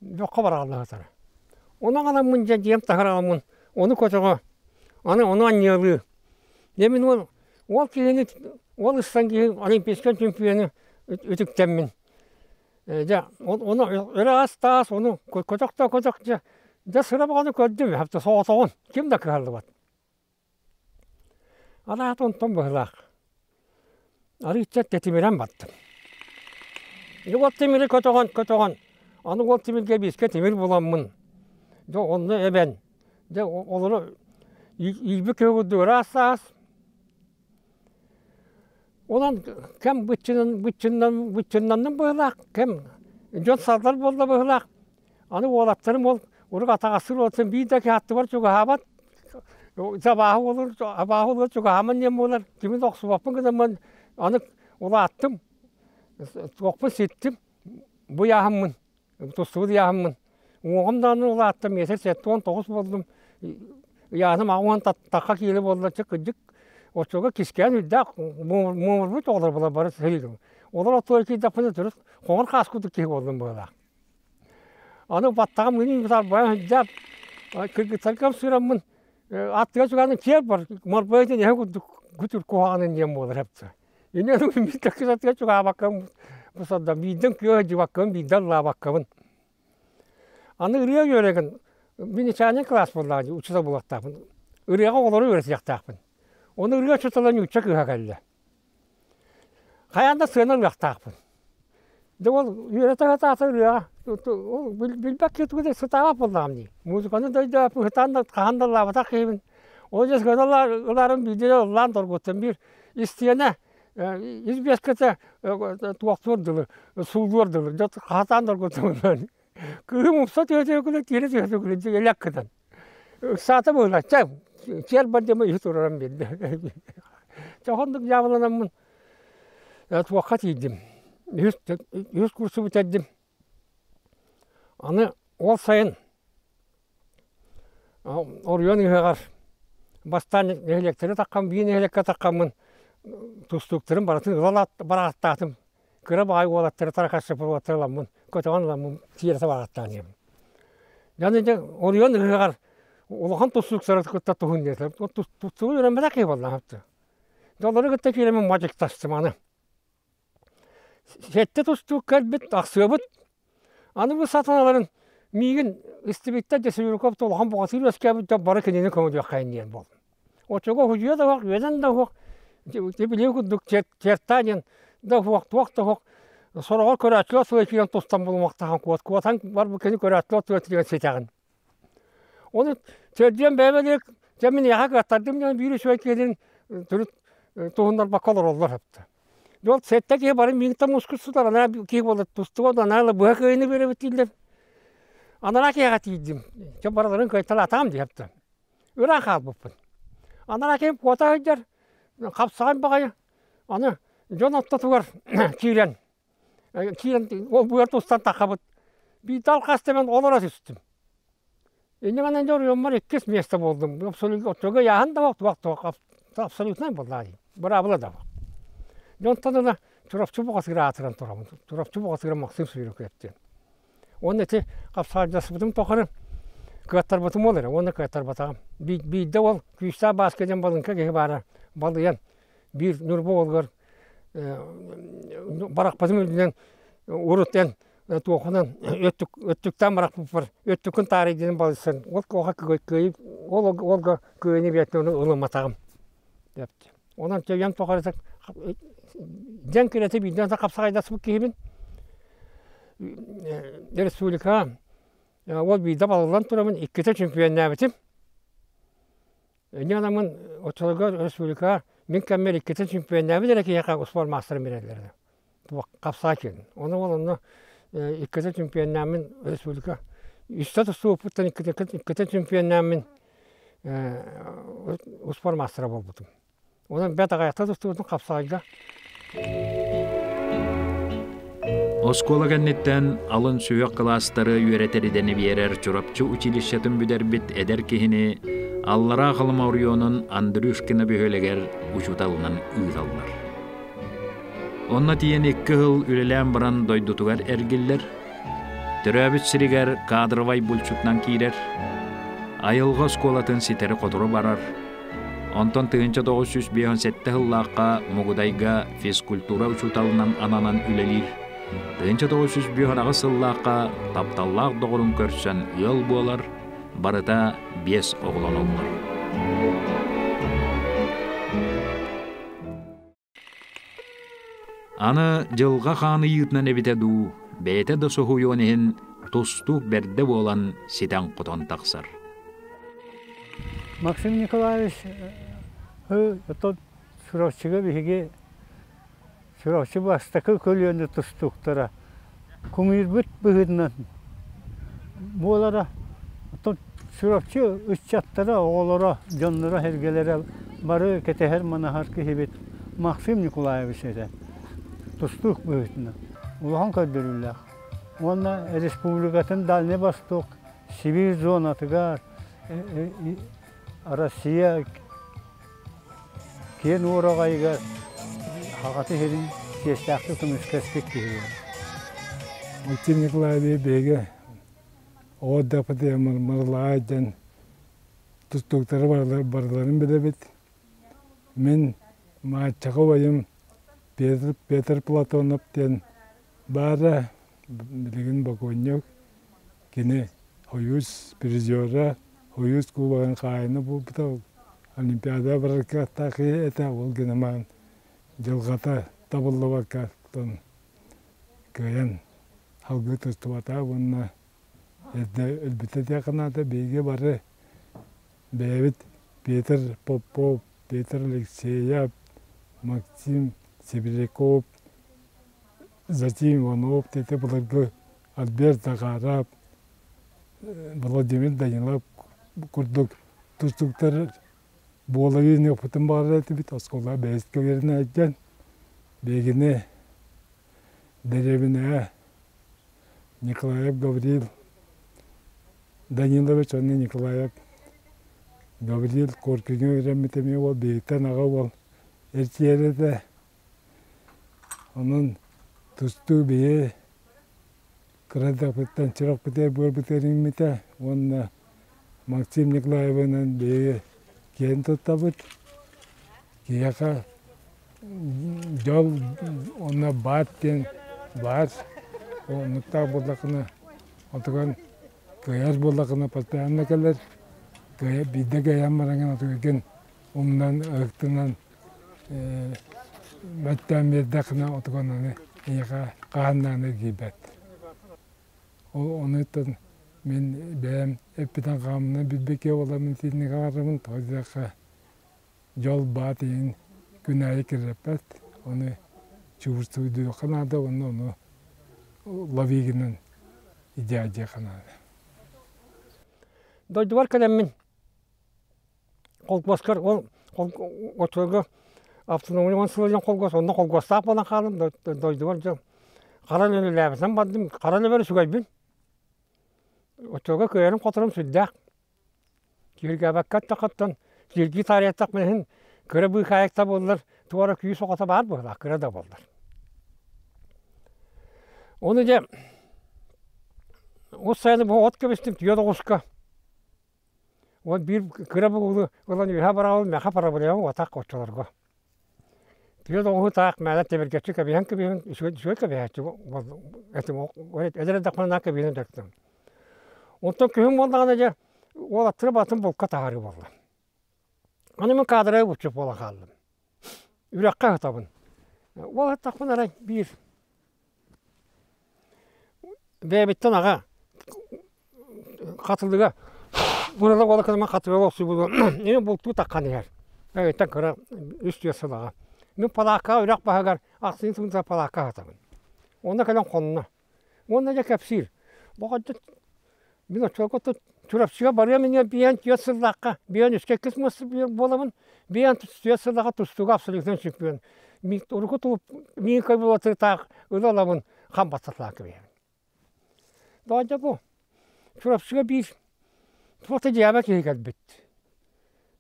Бөххө бараалла сытара. Ону аҕаламмын дьэ дьиэм таһар аҕаммын ону көтөҕө аны ону анньыалыы. Дьэ мин ол ол киһини ол ыстан киһи олимпийскай чемпиону үтүктэммин. Дьэ ону өрө ас-таас ону көтөх да көтөх дьэ дьэ сыра бөҕөнү көрдүм хапта соҕотоҕун ким да кыһаллыбат. Анаат онтон быһылаах арыычча тэтимирэн бардым. Ол тимири көтөҕөн көтөҕөн аны ол тимиргэ биискэ тимир буламмын дьэ онно эбэн дьэ олору иирбит киһи курдук ыраас саас Онон кэм быччынан быччыннан быччыннанным быһыылаах, кэм дьон саллар буолла быһыылаах. Аны уолаттарым ол урук атаҕастыыр уолаттарым биир да киһи аттыбар чугаһаабат. Абааһы буолар, абааһы буолар, чугаһааман диэн буолар. Кими да охсубаппын гынаммын, аны улааттым, туохпун ситтим, бу ыйааһыммын, тустубут ыйааһыммын. Уҥуоҕум даҕаны улааттым, миэтэ 79 буоллум. Ыйааһыным 80 тахха киилэ буолла, чэ кырдьык, оччолорго кискээн үрдээх муомурбут оҕолор буолар бары сэлиигим. Олор оттугар киирдэхпинэ төрүт хоҥор хаас курдук киһи буоллум быһыылаах. Аны баттаҕым гыныы бытарбайан сылдьар, кыргыттарга ымсыыраммын аттыга чугаһынан киэр бар, морбойутун эһэ курдук күтүр куһаҕанын диэн буолар эбит. Инньэ биир да аттыга чугаһаабаккабын бу сордом, биирдэн күө сылдьыбаккабын, биирдэ ыллаабаккабын. Аны ырыа үөрэгин мин начальник класс буоллаҕа дии, учуутал буолуохтаахпын. Ырыаҕа оҕолору үөрэтиэхтээхпин. Ону ырыа учуутала нуучча кыыһа кэллэ. Хайаан да сыана ылыахтаахпын. Дьэ ол үөрэтэ сатаата ырыаҕа ол билбэт киһи тугу да сатаабат буоллаҕым дии. Музыканы да өйдөөппүн, сатаан да хаһан да ыллаабатах киһибин. Ол дьэ сыана ыларым биирдэ ыллаан доргуттум. Биир истиэнэ избиэскэтэ туохтуур дылы, сууллуор дылы. Дьэ хатаан доргуттум. Кыыһым умса түһэ-түһэ күлэ, тиэрэ түһэ-түһэ күлэ, элэк гынан. Ыксаата быһыылаах, чэ, чиэр бар диэн иһи тураран биэрдэ. Чэ, оннук дьаабыланаммын туохха тиийдим. Үһүс курсу бүтэрдим. Аны ол сайын Оройуон ыһыаҕар бастаан нэһилиэктэри таххан, биир нэһилиэккэ таххаммын тустууктарын барытын ыла барааттаатым. Кыра баҕайы уолаттары таракасчыппыт уолаттары ыламмын, көтөҕөн ыламмын тиэрэ барааттаан иһэбин. Дьон ити оройуон ыһыаҕар улахан тустууктары кытта туһун диэтилэр. Тустуугу үөрэммэтэх киһи буоллаҕым. Дьоллору кытта киирэммин мадьыктастым аны. Сэттэ тустуук кэлбит, тахсыабыт. Аны бу сатаналарын миигин истибиттэр дьэ Севрюков улахан бухатыыр үөскээбит дьон бары кинини көҥүлүөххэйин диэн буоллум. Оччого худьуйа да суох, үөдэн да суох, билии курдук чертаа диэн да суох, туох да суох. Сороҕор көрөөччүлэр сылай киирэн тустан булумахтахан куот, куотан барбыт кини көрөөччүлэр тула тиийэн ситэҕин. Ону төрдүөн бэйэбэлиик, дьэ мин эйиэхэ кыаттардым диэн биир үчүгэй киһилин төрүт туһуннарбакка олороллор эбит. Дьол сэттэ киһи бары миигиттэн мускут сытар, анаа киһи буолар тустуга анаа быһа кыайыыны биэрэбит дииллэр. Анараа киһиэхэ тиийдим. Дьэ барыларын кыайталаатаҕым диэбит. Ыраах хаалбыппын. Анараа киһим куота сылдьар, хапсаҕай баҕайы. Аны дьон ортотугар киирэн, киирэн ол быар тустан таххабыт. Биирдэ алхас тэбэн олоро түстүм. Инньэ гынан дьоруйуммар иккис миэстэ буоллум. Абсолютно ыйааһын да туох абсолютнай буоллаа дии. Быраабыла да Дьонтон ыла Чурапчы бухатыыр аатыран турабын. Чурапчы бухатыыра Максим Сверков диэн. Уонна ити хапсаҕайдаспытым тухары кыаттарбытым ол эрэ уонна кыаттарбатаҕым. Биирдэ ол Күүстээх Бааска диэн балыҥка киһи баара балыйан биир Ньурба уолугар барахпытым үрдүнэн урут эн туохунан өттүктээн барахпыппар өттүккүн таарый диэн балыйсан ол куоха кыайыы ол уолга кыайыыны биэртин ону ылымматаҕым депти. Онон төйөн тухары дьэн кирэтэ биирдэн хапсаҕайдаспыт киһибин республикаҕа ол биирдэ балыллан турабын иккитэ чемпионнаабытым. Инньэ гынаммын оччолорго республикаҕа мин кэммэр иккитэ чемпионнаабыт эрэ киһиэхэ успуорт маастарын биэрэллэрэ. Хапсаҕай киһи. Ону ол онно иккитэ чемпионнааммын республика үстэ тустубуппуттан иккитэ чемпионнааммын успуорт маастара буолбутум. Онон бэрт аҕыйахта тустубутум хапсаҕайга. Оскуола кэнниттэн алын сүһүөх кылаастары үөрэтэр идэни биэрэр Чурапчы училищетын бүтэрбит эдэр киһини Аллараа Халыма оройуонун Андрюшкино бөһүөлэгэр учууталынан ыыталлар. Онно тиийэн икки сыл үлэлээн баран дойдутугар эргиллэр, төрөөбүт сиригэр кадровай булчутунан киирэр, айылҕа оскуолатын ситэри-хотору барар, онтон 1957 сыллаахха Мугудайга физкультура учууталынан ананан үлэлиир, 1958 сыллаахха тапталлаах доҕорун көрсөн ыал буолар, барыта биэс оҕолоноллор. Аны дьылҕа хаан ыйыытынан эбитэ дуу, бэйэтэ да соһуйуон иһин тустуук бэрдэ буолан ситэн-хотон тахсар. Максим Николаевич оттон Чурапчыга биһиги Чурапчы бастакы көлүөнэ тустууктара кумирбыт быһыытынан буолара. Оттон Чурапчы ыччаттара, оҕолоро, дьонноро-сэргэлэрэ бары кэтэһэр-манаһар киһибит Максим Николаевич этэ. Тустуук быһыытынан. Улахан көрдөрүүлээх. Уонна республикатын Дальний Восток, Сибирь зонатыгар Россия киэн уораҕайыгар хаҕаты сирин чиэстээхтик көмүскэспит киһи буолар. Максим Николаевич биһиги оҕо эрдэхпитигэр Марылаҕа диэн тустууктары барыларын билэбит. Мин Мааччаха убайым Петр, Петр Платонов диэн баара, билигин бокуонньук. Кини Хойуус призера, Хойуус кубогын хаайыны булбута, Олимпиада барар кыахтаах киһи этэ, ол гынан дьылҕата табыллыбакка кыайан салгыы тустубата уонна эрдэ өлбүтэ диэххэ наада. Биһиги бары бэйэбит Петр Попов, Петр Алексеев, Максим Сибиряков, Затим Иванов диэти былыргы Альберт Захаров, Владимир Данилов курдук тустууктар буола үүнүөхпүтүн баҕарар этибит. Оскуола бэйэскэ үөрэнээччэн биһигини дэриэбинэҕэ Николаев Гаврил Данилович уонна Николаев Гаврил Коркиҥҥа үөрэммит эмиэ уол биһиттэн аҕа уол эрчийэр этэ. Онон тустуу биһи кыра эрдэхпиттэн чырахпытыгар буорбутугар иҥмитэ уонна Максим Николаевынан биһиги киэн туттабыт. Киһиэхэ дьол уонна баат диэн баар. Оннуктаах буоллаххына, отуган кыайар буоллаххына постоянно кэлэр. Кыайа биирдэ кыайан бараҥын отугун умнан, ыһыктынан бэттэн биэрдэххинэ отуган аны эйиэхэ хаһан даҕаны киирбэт. Ол онуттан мин бэйэм эппитин хааммынан билбэккэ буоламмын итинник аҕарабын тоҕо диэтэххэ дьол баат иһин күн аайы кирэппэт ону чугурсуйдуохха наада уонна ону ловигынан идеадиэххэ наада. Дойдубар кэлэммин холкуоскар ол оччолорго автономия он сылдьан холкуос онно холкуостаах буолан хаалым дойдубар дьон хара үлэлээбитим бардым хара үлэбэр үчүгэйбин оччолорго кыайарым хоторум сүрдээх киһиргээбэккэ эттэххиттэн сирдии таарыйаттахпына иһин кыра быыкаайык да буоллар туора күүс оҕото баар быһыылаах кыра да буоллар ону дьэ ус сайыны бу от кэбистим түөрт оҕуска Вот биир кыра бугулу ылан үөһэ бараҕабын миэхэ проблема уотах оччолорго. Түөрт оҕуһу таах мээнэ тимиргэччи кэбиһэн кэбиһэн үчүгэй үчүгэй кэбиһээччи этим эдэр эрдэхпинэ наһаа кэбиһэн дьарыктанам. Онтон күһүн буоллаҕына дьэ уолаттары батын булка таһаарыы буолла. Аны мин каадырай булчут буолан хааллым. Үрэххэ ыһытабын. Уол ыһыттахпына арай биир бэйэбиттэн аҕа хатылыга мурала уола кытыма хатылыга охсубуту мин бултуу таххан иһэр бэйэттэн кыра үс түөрт сыл аҕа мин палааккаҕа үрэх баһыгар ахсынньы сылын палаакка аһатабын онно кэлэн хонно уонна дьэ кэпсиир боҕордьут мин оччолорго Чурапчыга барыам иннигэр биээн түөрт сыллаахха биээн үскэ иккис буолабын биээн түөрт сыллаахха тустууга абсолютно чемпион урукку тулуп миин кабылатыытаах ыла ылабын хам баттаталаан кэбиһэбин Доҕордо бу Чурапчыга биир туох да дьээбэ киһи кэлбит.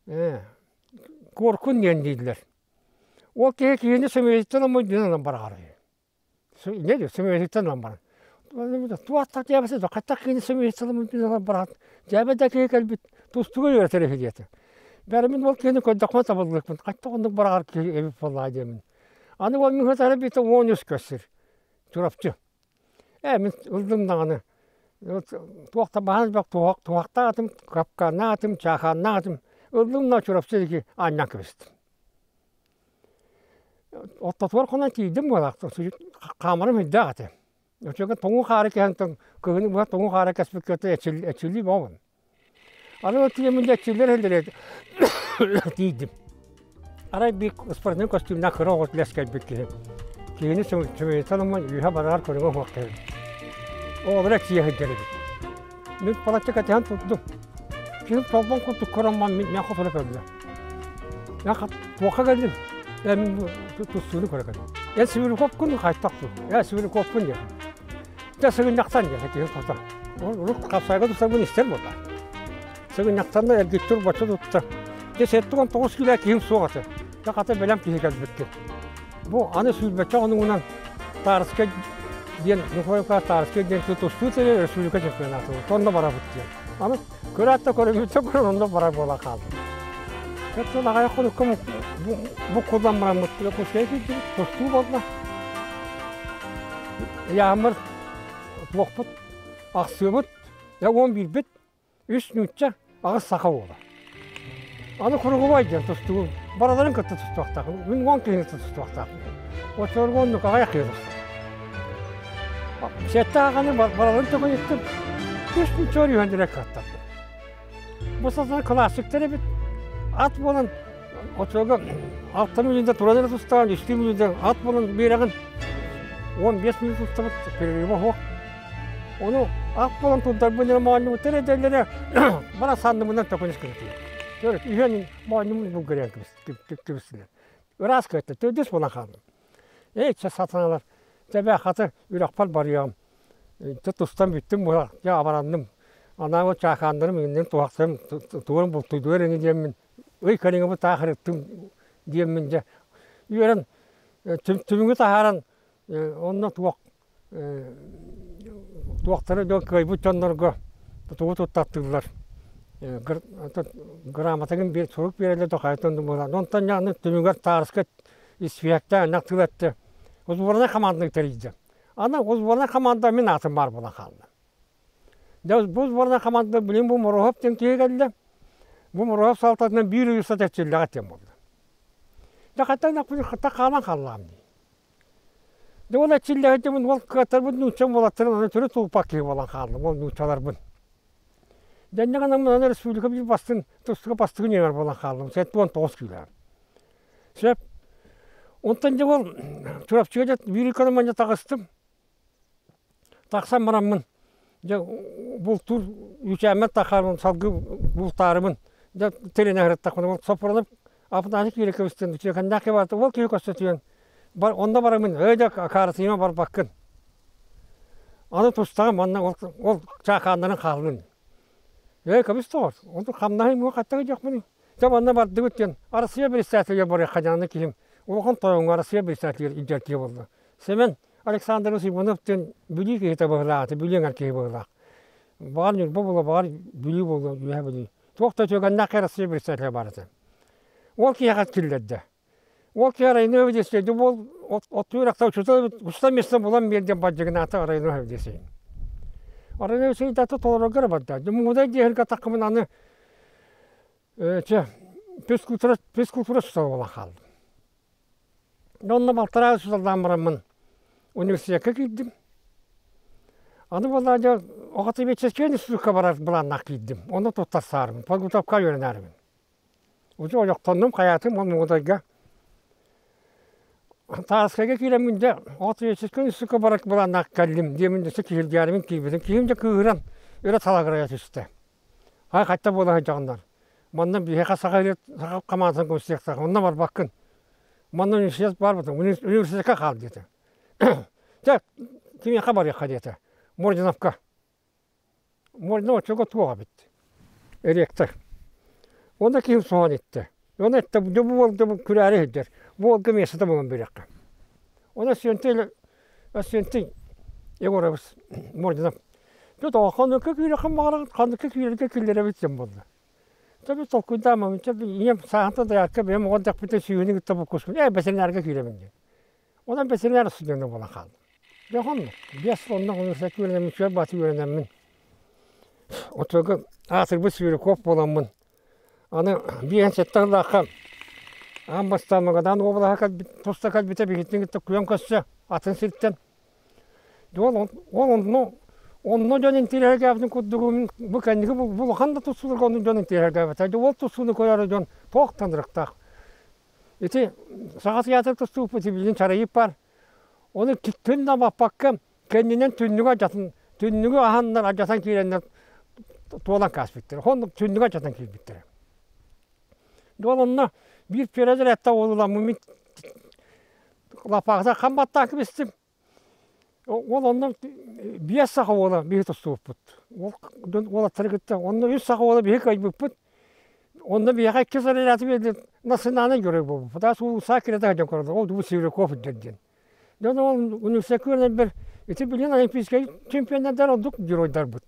Ээ Куоркун диэн дииллэр. Ол киһи киһини сөмүйэтиттэн омуйдунан ылан быраҕар үһү. Не диир сөмүйэтиттэн ылан баран. Туох да дьээбэсэ суох хаттах киһини сөмүйэтиттэн ылан быраҕан дьээбэ да киһи кэлбит тустууга үөрэтэр үһү диэтэ. Бары мин ол киһини көрдөхпүнэ табыллыахпын хаттах оннук быраҕар киһи эбит буоллаҕа диэммин. Аны ол мин сытара биитэ 13 көс сир Чурапчы. Ээ мин ыллым даҕаны туох да баһан элбэх туһахтаах атым, капкааннаах атым, чаахааннаах атым ыллым да Чурапчы диэки аанньаан кэбистим. Ортотугар хонон тиийдим буолаах хаамарым үрдээх этэ. Оччоҕо тоҥуу хаары кэһэн кыһыны быһа тоҥуу хаары кэспиккэ эчиллии бөҕөбүн. Аны ол тиийэммин дьэ эчиллэр иһэллэр тиийдим. Арай биир спортивнай костюмнаах кыра оҕо лэс кэлбит киһи. Киһини сөмүйэтэн ылан үөһэ барар көрүҥэ суох киһи. Оҕолоро эксийэ сылдьар эбит. Мин палачча кэтэһэн турдум. Киһим толбон курдук көрөн ман мен хотура көрдө. Я туохха кэллим? Э мин тустууну көрө кэллим. Э Сибирякопкун хайтахту. Э Сибирякоппун диэн. Дьэ сыгынньахтан диэн киһим тута. Урут хапсайга тустарбын истэр буолла. Сыгынньахтан да эргиччи бачча тутта. Дьэ 79 килэ киһим суох этэ. Дьэ хата бэлэм киһи кэлбиккин. Бу аны сүүрбэччэ хонугунан Тарскай диэн Нухоевка Тарскай диэн тустуу тэрийэр республика чемпионата онно барабыт диэн. Аны көрөөт да көрүммүт да көрөн онно барар буола хаалбыт. Сыл аҕайах хонукка бу кулан бараммыт Якутская киирдибит, тустуу буолла. Ыйааммар туохпут, ахсыабыт, 11-бит Үс нуучча, аҕыс саха уола. Аны куругубай диэн тустугун барыларын кытта тустуохтаахпын. Мин 10 киһини кытта тустуохтаахпын. Оччолорго оннук аҕыйах киһи тустар. Сэттэ аҕаны барыларын төкүнүттүм. Үс нуучча өрүһэн direkt кыаттардым. Бу сатана классиктар эбит. Ат буолан оччолорго 6 мүнүүтэ туран эрэ тустаҕын, үстүү мүнүүтэ ат буолан биэрэҕин. 15 мүнүүт тустабыт, перерыва суох. Ону ат буолан турдарбын эрэ моонньубуттар эдэллэрэ бара санныбынан төкүнүс гынытыйар. Төрүт үһүөн моонньумун булгуруйан кэбистилэр. Ыраас кыатта, төрдүс буолан хааллым. Эй, чэ сатаналар, тэбэ хата үрэхпэр барыаҕым. Чэ тустан бүттүм буолар, дьэ абаранным. Анаабы чаакааннарым иҥнэн туһахтарым туорум бултуйдугар ини диэммин, ый кэриҥэ бу таах ырыттым диэммин дьэ үөрэн түмүгү таһааран онно туох Туохтара дьон кыайбыт дьоннорго тугу туттартыыллар грамотатын биэр сурук биэрэллэр да хайатын да буолан онтон аны түмүгэр таарыска испиэктээх ынах тыл эттэ сборнай хамаанданы тэрийдэ аны сборнай хамаанда мин аатым баар буолан хаалла дьэ бу сборнай хамаанда билин бу Моруоһап диэн киһи кэллэ бу Моруоһап салалтатынан биир ый устата эрчиллэҕэ диэн буолла дьэ хаттан хата хаалан хааллаҕым дии Дьэ ол эрчиллээччибин ол кыаттарбыт нууччам уолаттарын аны төрүт тулуппат киһи буолан хааллым ол нууччаларбын. Дэннэ гынан аны республика биир бастыҥ тустууга бастыҥ ньыгар буолан хааллым 79 киилэҕим. Сөп. Онтон дьэ ол Чурапчыга дьэ биир ыккарым таҕыстым. Тахсан бараммын дьэ бултуур үүчээммэр тахаарбын салгыы бултаарыбын дьэ тэринэ сырыттахпына ол соппуруонап Апанаһы киирэ кэбистин үтүөкэннээх киһи барыта ол киһи көстө түһэн бар онно бараммын өө дьэ акаарытыйма барбаккын аны тустаҕым манна ол ол чаакааннарын хааллын ээ кэбис тоҕор онту хамнаһы муо хаттаҕы дьохмун дьэ манна бардыбыт диэн Арассыыйа председателигэр барыахха дьааны киһим улахан тойоҥҥо Арассыыйа председателигэр илдьэр киһи буолла Семен Александрович Иванов диэн Бүлүү киһитэ быһыылаах этэ, Бүлүү эҥэр киһи быһыылаах. Баҕар Ньурба буолуо, баҕар Бүлүү буолуо, Үөһээ Бүлүү. Туох да үтүөкэннээх Россия председателэ баар этэ. Ол киһиэхэ киллэрдэ. Ол киһи районо диэстэй, ол оттуу үрэхтэ учуутал уста место булан биэр диэн бадьыгынаата районо диэсэй. Районо дата толорорго эрэ барда. Муҥудай диэһиргэ таххымын аны чэ физкультура физкультура сутала буолан хааллым. Онно балтараа сыллаан бараммын университекка киирдим. Аны буоллаҕа дьэ оҕотоведческай институкка барар былааннаах киирдим. Онно туттарсаарбын, подготовка үөрэнээрибин. Уже олохтоннум, хайаатым, ол Муҥудайга. Тааскайга киирэммин дьэ оҕотоведческай институкка барар былааннаах кэллим диэмин өссө киһиргээримин киирбитим. Киһим дьэ кыыһыран өрө талагырайа түстэ. Ай хайта буола сылдьаҕыннар. Манна биһиэхэ саха саха хамаандатын көмүскүөхтээх. Онно барбаккын. Манна университет баар буолан, университекка хаал диэтэ. Дьэ, кимиэхэ барыахха диэтэ. Мординовка. Мординов оччолорго туох эбит? Ректор. Онно киһим соһон иттэ. Онно эттэ, дьэ бу уол дьэ бу күрээри сылдьар. Бу уолга миэстэтэ булан биэриэххэ. Онно Сиэнтэй Сиэнтэй Егорович Мординов Дьэ тоҕо ханныкка киирэххин баҕараҕын, ханныкка киирэргэ киллэрэбит диэн буолла. Дьэ мин толкуйдааммын, чэ ийэм сааһынтан дайаакка бэйэм оҕо эрдэхпиттэн сүүһүнү кытта буккуспун, ээ бэтэринээргэ киирэбин диэн. Онон бэтэринээр студена буолан хааллым. Дьэ онно 5 сыл онно университекка үөрэнэммин, үчүгэй баҕайытык үөрэнэммин, оччолорго аатырбыт Сверяков буоламмын, аны 57 сыллаахха аан бастаан Магадан уобалаһа кэлбит, туста кэлбитэ биһигитин кытта күөн көрсө атын сиртэн Ол ол онно онно дьон интириэһиргээбитин курдугун бу кэнники бу улахан да тустууларга оннук дьон интириэһиргээбэтэ. Ол тустууну көрөр дьон туох танырыктаах. Ити Саха театр тустууппут билигин чарайыып бар. Ону күн да баппакка кэннинэн түннүгү алдьатын түннүгү аһаннар алдьатан киирэннэр. туолан кааспыттара. Оннук түннүгэ чатан киирбиттэрэ. Дуол онно биир пиэрэлэр этта уолуламмын мин лапаахта хам баттаан кэбистим. Ол онно биэс саха уола биһи тустубуппут. Ол уолаттары кытта онно үс саха уола биһи кыайбыппыт. Онно биһиэхэ икки сарыйааты биэрдин национальнай герой буолбуппут. Аас уулусса кирэтэ сылдьан көрдө. Ол дубу Севряков диэн. Дьон ол университекка үөрэнэрбэр ити билигин олимпийскай чемпионнардар ордук геройдарбыт.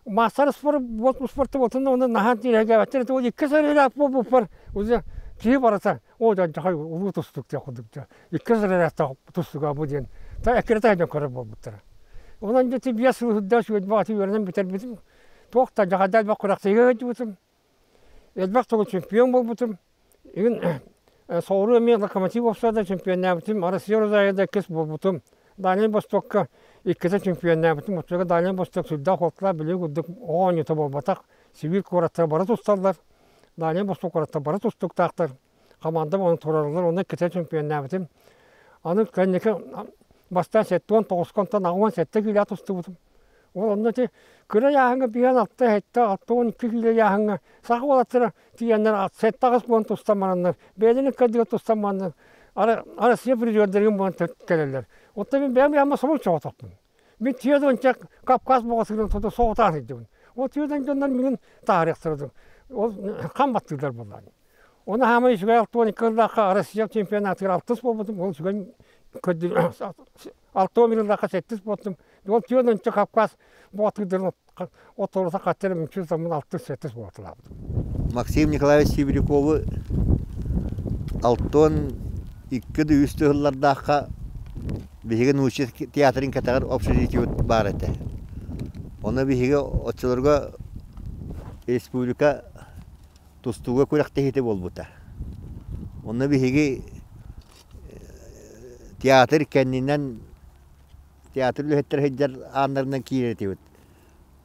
Маастар спорт спорта буолтун онно наһаа тирэһгээбэттэр это икки сарыйаат буолбуппар уже киһи барыта о дьончохой улуу тустук диэн курдук икки сарыйааттаах тустуга бу диэн та эккирэтэ дьон көрөр буолбуттара. Онон дьэ биэс сыл үрдээх үөрбэҕэ үөрэнэн бүтэрбитим. Туох да дьаһайда элбэх күрэхтэһиигэ сылдьыбытым. Элбэх сыл чемпион буолбутум. Игин соҕуруу эмиэ Локомотив уопсайда чемпионнаабытым, Россия Розарияда иккис буолбутум. Дальнай Востокка иккитэ чемпионнаабытым. Оччолорго Дальнай Восток сүрдээх уолталаах билии курдук оҕо оонньуута буолбатах. Сибиир куораттара бары тусталлар. Дальнай Восток куораттара бары тустуктаахтар. Хамаандам ону турараллар. Онно иккитэ чемпионнаабытым. Аны кэнники бастаан 79 онтон 87 киилэ тустубутум. Ол онно ити кыра ыйааһыҥҥа биһиэн алта сэттэ 62 киилэ ыйааһыҥҥа саха уолаттара тиийэннэр сэттэ аҕыс буолан тустан бараннар бэйэлэрин ыккардыгар тустан бараннар Россия призердэрин буолан кэлэллэр. Оттон мин бэйэм ыйаама собун соҕотохпун. Мин түөрт уонча Кавказ боҕотугун тото соҕотоон сылдьабын. Ол түөрт дьоннор миигин таарыахтара ол хам баттыыллар буоллаҕа. Оны хаамай үчүгэй 62 ыллаахха Россия чемпионатыгар алтыс буолбутум. Ол үчүгэй алта он ыллаахха сэттис буолтум. Ол түөрт уонча Кавказ боотурдарын отторута хаттара мүччү тутаммын алтыс сэттис буолталаабытым. Максим Николаевич Сибиряковы 62 да үс тыһыллардаахха биһиги нуучча театрын кэтэҕэр общежитиебыт баар этэ. Ону биһиги оччолорго республика тустууга күрэхтэһиитэ буолбута. Онно биһиги театр кэннинэн театр үлэһиттэрэ сылдьар ааннарынан киирэр этибит.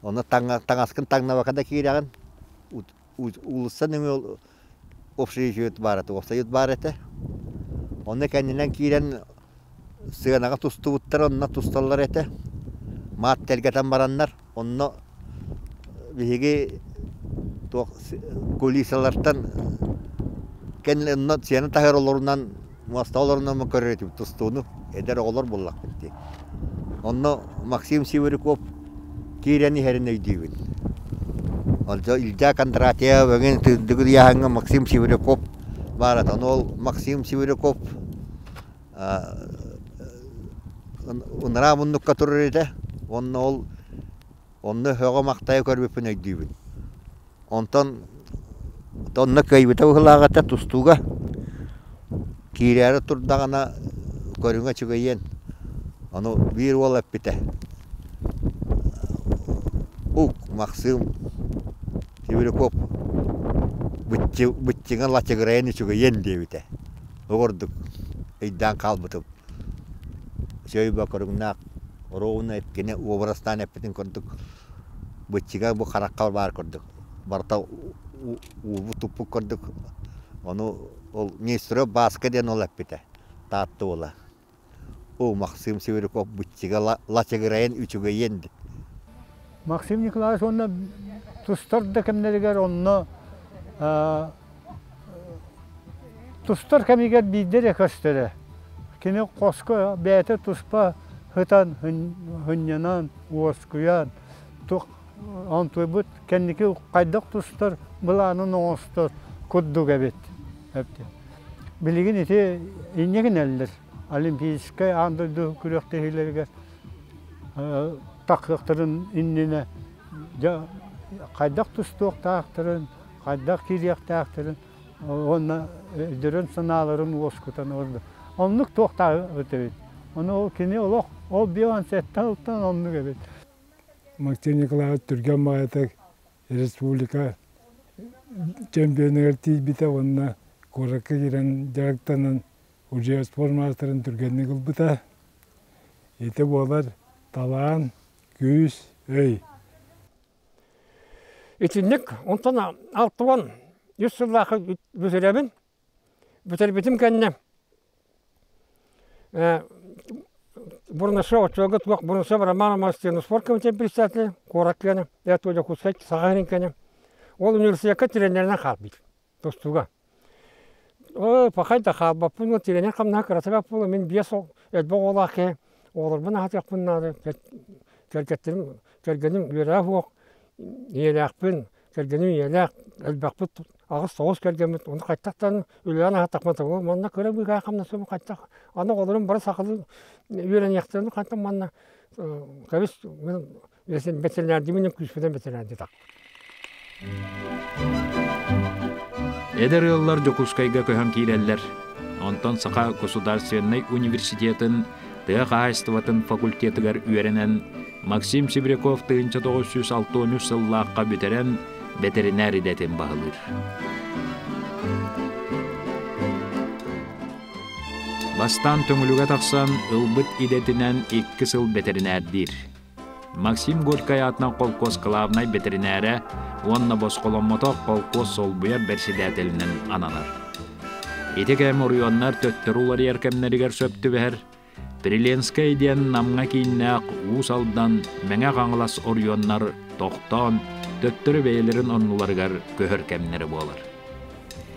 Онно таҥаскын таҥнабакка да киирэҕин, уулусса нөҥүө общежитиебыт баар этэ, уопсайбыт баар этэ. Онно кэннинэн киирэн сыанаҕа тустубуттар, онно тусталлар этэ. Маат тэлгэтэн бараннар, онно биһиги туох кулисалартан кэннинэн сыана таһыгар олорунан муоста олорунан көрөр этибит тустууну эдэр оҕолор буоллахпыт дии. Онно Максим Сивыряков киирэн иһэрин өйдүүбүн. Онто Илья Кондратьев эҥин тыындыгы ыйааһыҥҥа Максим Сивыряков баар этэ. Ону ол Максим Сивыряков ынараа муннукка турар этэ. Онно ол онно сөҕө-махтайа көрбүппүн өйдүүбүн. Онтон онно кыайбыта быһыылаах этэ тустууга. Киирээри турдаҕына көрүҥэ үчүгэйиэн. Ону биир уол эппитэ: «Ук, Максим Сибиряков быччыҥа лачыгырайан үчүгэйиэн» диэбитэ. Ол курдук өйдөөн хаалбытым. Үчүгэй бокоруҥнаах оруобуна кини уобарастаан эппитин курдук быччыга бу харахха баар курдук барыта уурбут туппут курдук ону ол Нестеров Бааска диэн ол эппитэ Таатта уола о Максим Северяков быччыга лачыгырайан үчүгэйиэн диэн Максим Николаевич уонна тустар да кэмнэригэр онно Тустар кэмигэр биирдэ эрэ көстөрө. Кини хоско бэйэтэ туспа сытан, сынньанан, уоскуйан, онтуйбут кэнники хайдах тустар былаанын оҥостор курдук эбит. Билигин ити инньэ гинэллэр. Олимпийскай аан дойду күрэхтэһиилэригэр тахсыахтарын иннинэ дьэ хайдах тустуохтаахтарын, хайдах киириэхтээхтэрин уонна өйдөрүн санааларын уоскутан олордо. Оннук туохтаах эбит. Ону ол кини олох ол бион сэттэ ылтан оннук эбит. Максим Николаевич түргэн баҕайытык республика чемпионугар тиийбитэ уонна куоракка киирэн дьарыктанан уже спорт маастарын түргэнник ылбыта. Ити буолар талаан, күүс, өй. Итинник онтон 63 сыллаахха бүтэрэмин. Бүтэрбитим кэннэ Бурнашев оччолорго туох Бурнашев Роман Романович диэн спорт комитет председателэ, куорат киэнэ, это Дьокуускай Саха сирин киэнэ. Ол университекка тренеринэн хаалбыт тустууга. Ой, пахай да хаалбаппын, ол тренер хамнаһа кырата бэрт буолан, мин биэс элбэх оҕолоох киһи оҕолорбун аһатыахпын наада, кэргэттерим, кэргэним үөрэҕэ суох, ийэлээхпин, кэргэним ийэлээх, элбэхпит, аҕыс-тоҕус кэргэммит, ону хайтахтан үлэлээн аһаттахпына табыллар, манна кыра быыкаа хамнасым хайтах, аны оҕолорум бары сахалыы үөрэниэхтэрин хантан манна кэбис мин бэтэринээрдиибин күүспүнэн бэтэринээрдии Эдэр ыаллар Дьокуускайга көһөн киирэллэр. Онтон Саха государственнай университетын тыа хаһаайыстыбатын факультетыгар үөрэнэн Максим Сибиряков 1963 сыллаахха бүтэрэн бэтэринээр идэтин баһылыыр. Бастаан Төҥүлүгэ тахсан ылбыт идэтинэн икки сыл бэтэринээрдиир. Максим Горькай аатынан холкуос кылаабынай бэтэринээрэ уонна босхоломмотох холкуос солбуйар бэрсидээтэлинэн ананар. Ити кэм оройуоннар төттөрү уларыйар кэмнэригэр сөп түбэһэр Приленскэй диэн Намҥа кииннээх Уус Алдан, Мэҥэ Хаҥалас оройуоннар тохтоон, төттөрү бэйэлэрин оннуларыгар көһөр кэмнэрэ буолар.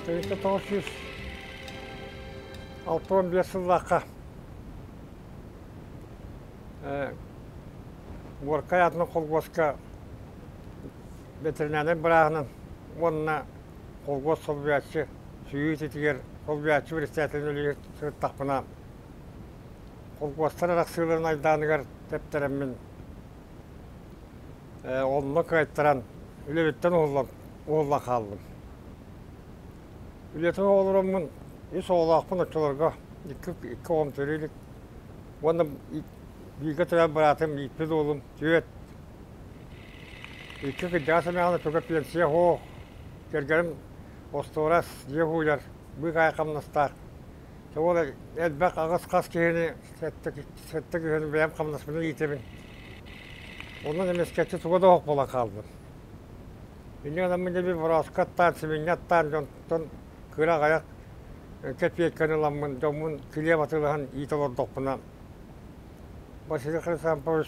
1965 сыллаахха Горкай аатынан холкуоска ветеринарнай бырааһынан уонна холкуос солбуйааччы сүүйүү ититигэр солбуйааччы председателин үлэлии сырыттахпына холкуостар арахсыыларын айдааныгар тэптэрэммин онно кыайтаран үлэбиттэн уһуллан уһуллан хааллым. Үлэтин оҕолороммун үс оҕолоохпун оччолорго икки икки оҕом төрүү илик уонна бииргэ төрөөбүт быраатым ииппит уолум түөрт икки кырдьаҕас эмээхсин туга пенсия суох кэргэним остуорас дьиэ хууйар быыкаайа хамнастаах Ол элбэх аҕыс хас киһини сэттэ сэттэ киһини бэйэм хамнаспынан иитэбин. Онон эмискэччи туга да оһох буолан хаалбыт. Инньэ гынан мин дьэ борооско аттаан, сибинньэ аттаан дьонтон кыра аҕыйах кэпиэйкэни ыламмын дьоммун килиэп атыылаһан иитэ олордохпуна Василий Хрисанфович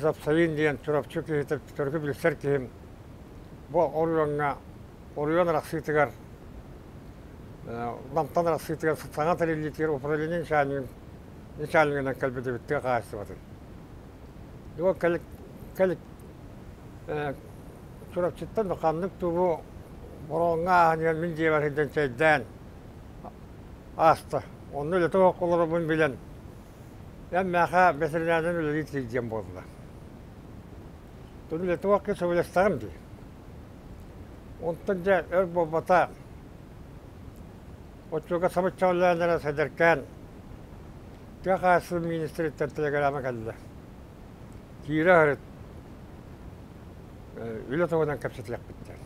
Запсавин диэн Чурапчы киһитэ төрүкү билсэр киһим бу оройуоҥҥа оройуон арахсыытыгар Намтан арахсыытыгар саҥа тэриллиитигэр управление начальнигын начальнигынан кэлбит эбит тыа хаһаайыстыбатын. Дьэ кэл кэл Чурапчыттан ханнык тугу бороҕоҥҥо ааһан иһэн мин дьиэбэр сылдьан чэйдээн ааста. Онно үлэтэ суох олоробун билэн эн миэхэ бэтэринээринэн үлэлии тиийдиэн буолла. Үлэтэ суох сөбүлэстэҕим дии. Онтон дьэ өр буолбата, оччуга сабыччаллаан эрэ сэдэркээн тыа хаһаайыстыбатын министриттэн телеграмма кэллэ. Киирэ сырыт, үлэ туһунан кэпсэтиэхпит диэн.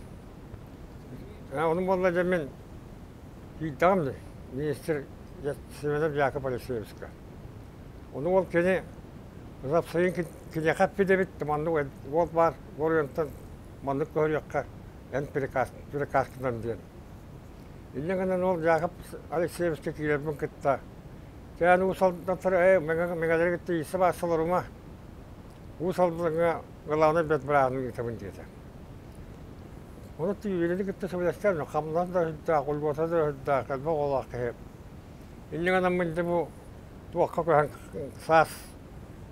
Ону буолла дьэ мин киирдэҕим дии, министр Семенов Яков Алексеевичка. Ону ол кини Запсайын киниэхэ эппит эбит, маннык уол баар, оройуонтан маннык көһөрүөххэ эн приказ приказкынан диэн. Инньэ гынан ол Яков Алексеевичка киирэрбин кытта Кээн Уус Алдантан ээ мэҥэлэри кытта ииссэ баасса олорума Уус Алдаҥҥа главнай бэт бырааһын ыытабын диэтэ. Ону тиийиини кытта сөбүлэстэр, хамнас да өһүрдээх, ульгота да өһүрдээх, элбэх оҕолоох киһи. Инньэ гынан мин бу туохха көһөн саас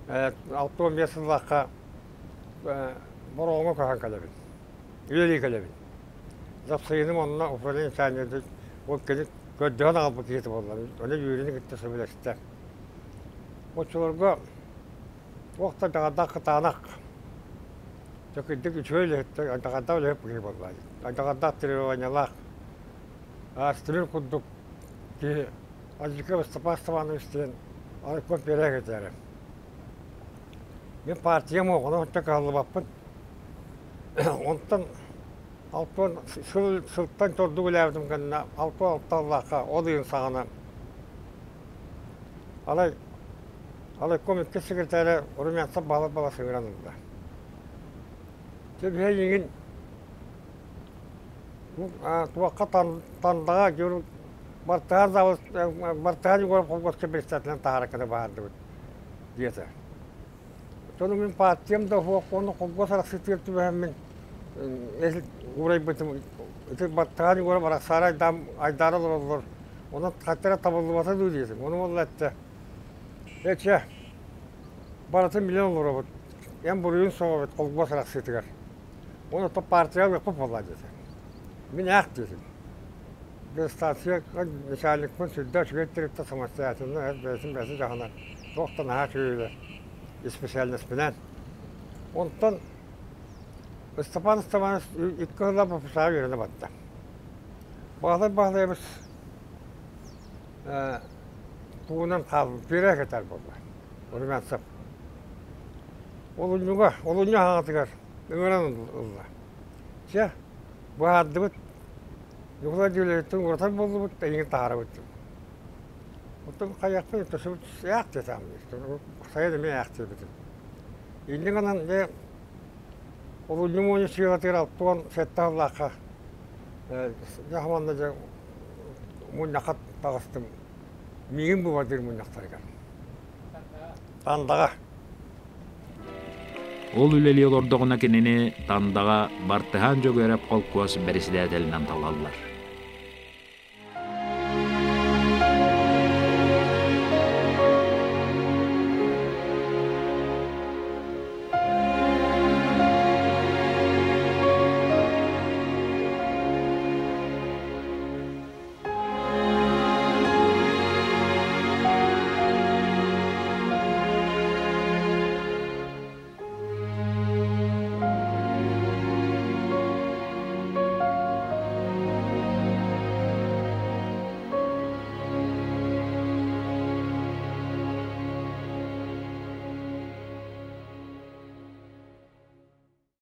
65 сыллаахха Бороҕоҥҥо көһөн кэлэбин, үлэлии кэлэбин. Запсайыным онно управление начальнига ол кини көрдөһөн аҕалбыт киһитэ буолла. Ону Юрийны кытта сөбүлэстэ. Оччолорго туох да даҕардаах кытаанах дьэ кырдьык үчүгэй үлэһиттэр даҕардаах үлэһит киһи буолла. Даҕардаах требованиялаах астымыр курдук киһи Азика Степан Степанович диэн арыкпын биэрэ кэтээрэ. Мин партиям оҕону онто кыһаллыбаппын. Онтон алтан сыл сылтан тордук үлээбитим кэннэ алта аллаахха ол ыйын саҕана алай алайком иккис секретаря Румянцев Баһылай Балас ыҥыран ылла. Дьэ биһиги туохха Тандаҕа Бартыһаан Бартыһаан Егоров холкуоска председателинэн таһааракката баһаардыбыт диэтэ. Ону мин партиям да суох, уонна холкуос арахсыытыгар түбэһэммин уурайбытым. Ити Бартыһаан Егоров арахсаары айдаара олороллор. Онон хаттара табыллыбата дуу диэтим. Ону уолла эттэ. Эчэ, барытын билэн олоробут. Эн буруйун соҕобут холкуос арахсыытыгар. Оны то партия ылыахпыт буолла диэтэ. Мин ээх диэтим. Станция начальникпын сүрдээх үчүгэй тэрилтэ самостоятельно бэйэтин бэйэтин дьаһанар. Туох да наһаа үчүгэй исписээлинэспинэн. Онтон Степан Степанович икки сылла ППСА үөрэнэ барда. Баһылай Баһылайабыс тугунан хаалбыт, пиэрэ кэтэр буолла. Румянцев. Олунньуга, олунньу хаҥатыгар ыҥыран ылла. Чэ, быһаардыбыт. Ньукулай дьүлэйиттэн уратар буоллубут, эйигин таһаарабыт. Оттон хайахпын төсөбүт ээх диэтээм. Сайын эмиэ ээх диэбитим. Инньэ гынан дьэ олунньу муонньу сыалатыгар 67 сыллаахха дьэ манна дьэ мунньахха таҕыстым. Миигин бубардыыр мунньахтарыгар. Тандаҕа. Ол үлэлии олордоҕуна кинини Тандаҕа Бартыһаан Дьөгүөрэп холкуос бэрэсидээтэлинэн талаллар.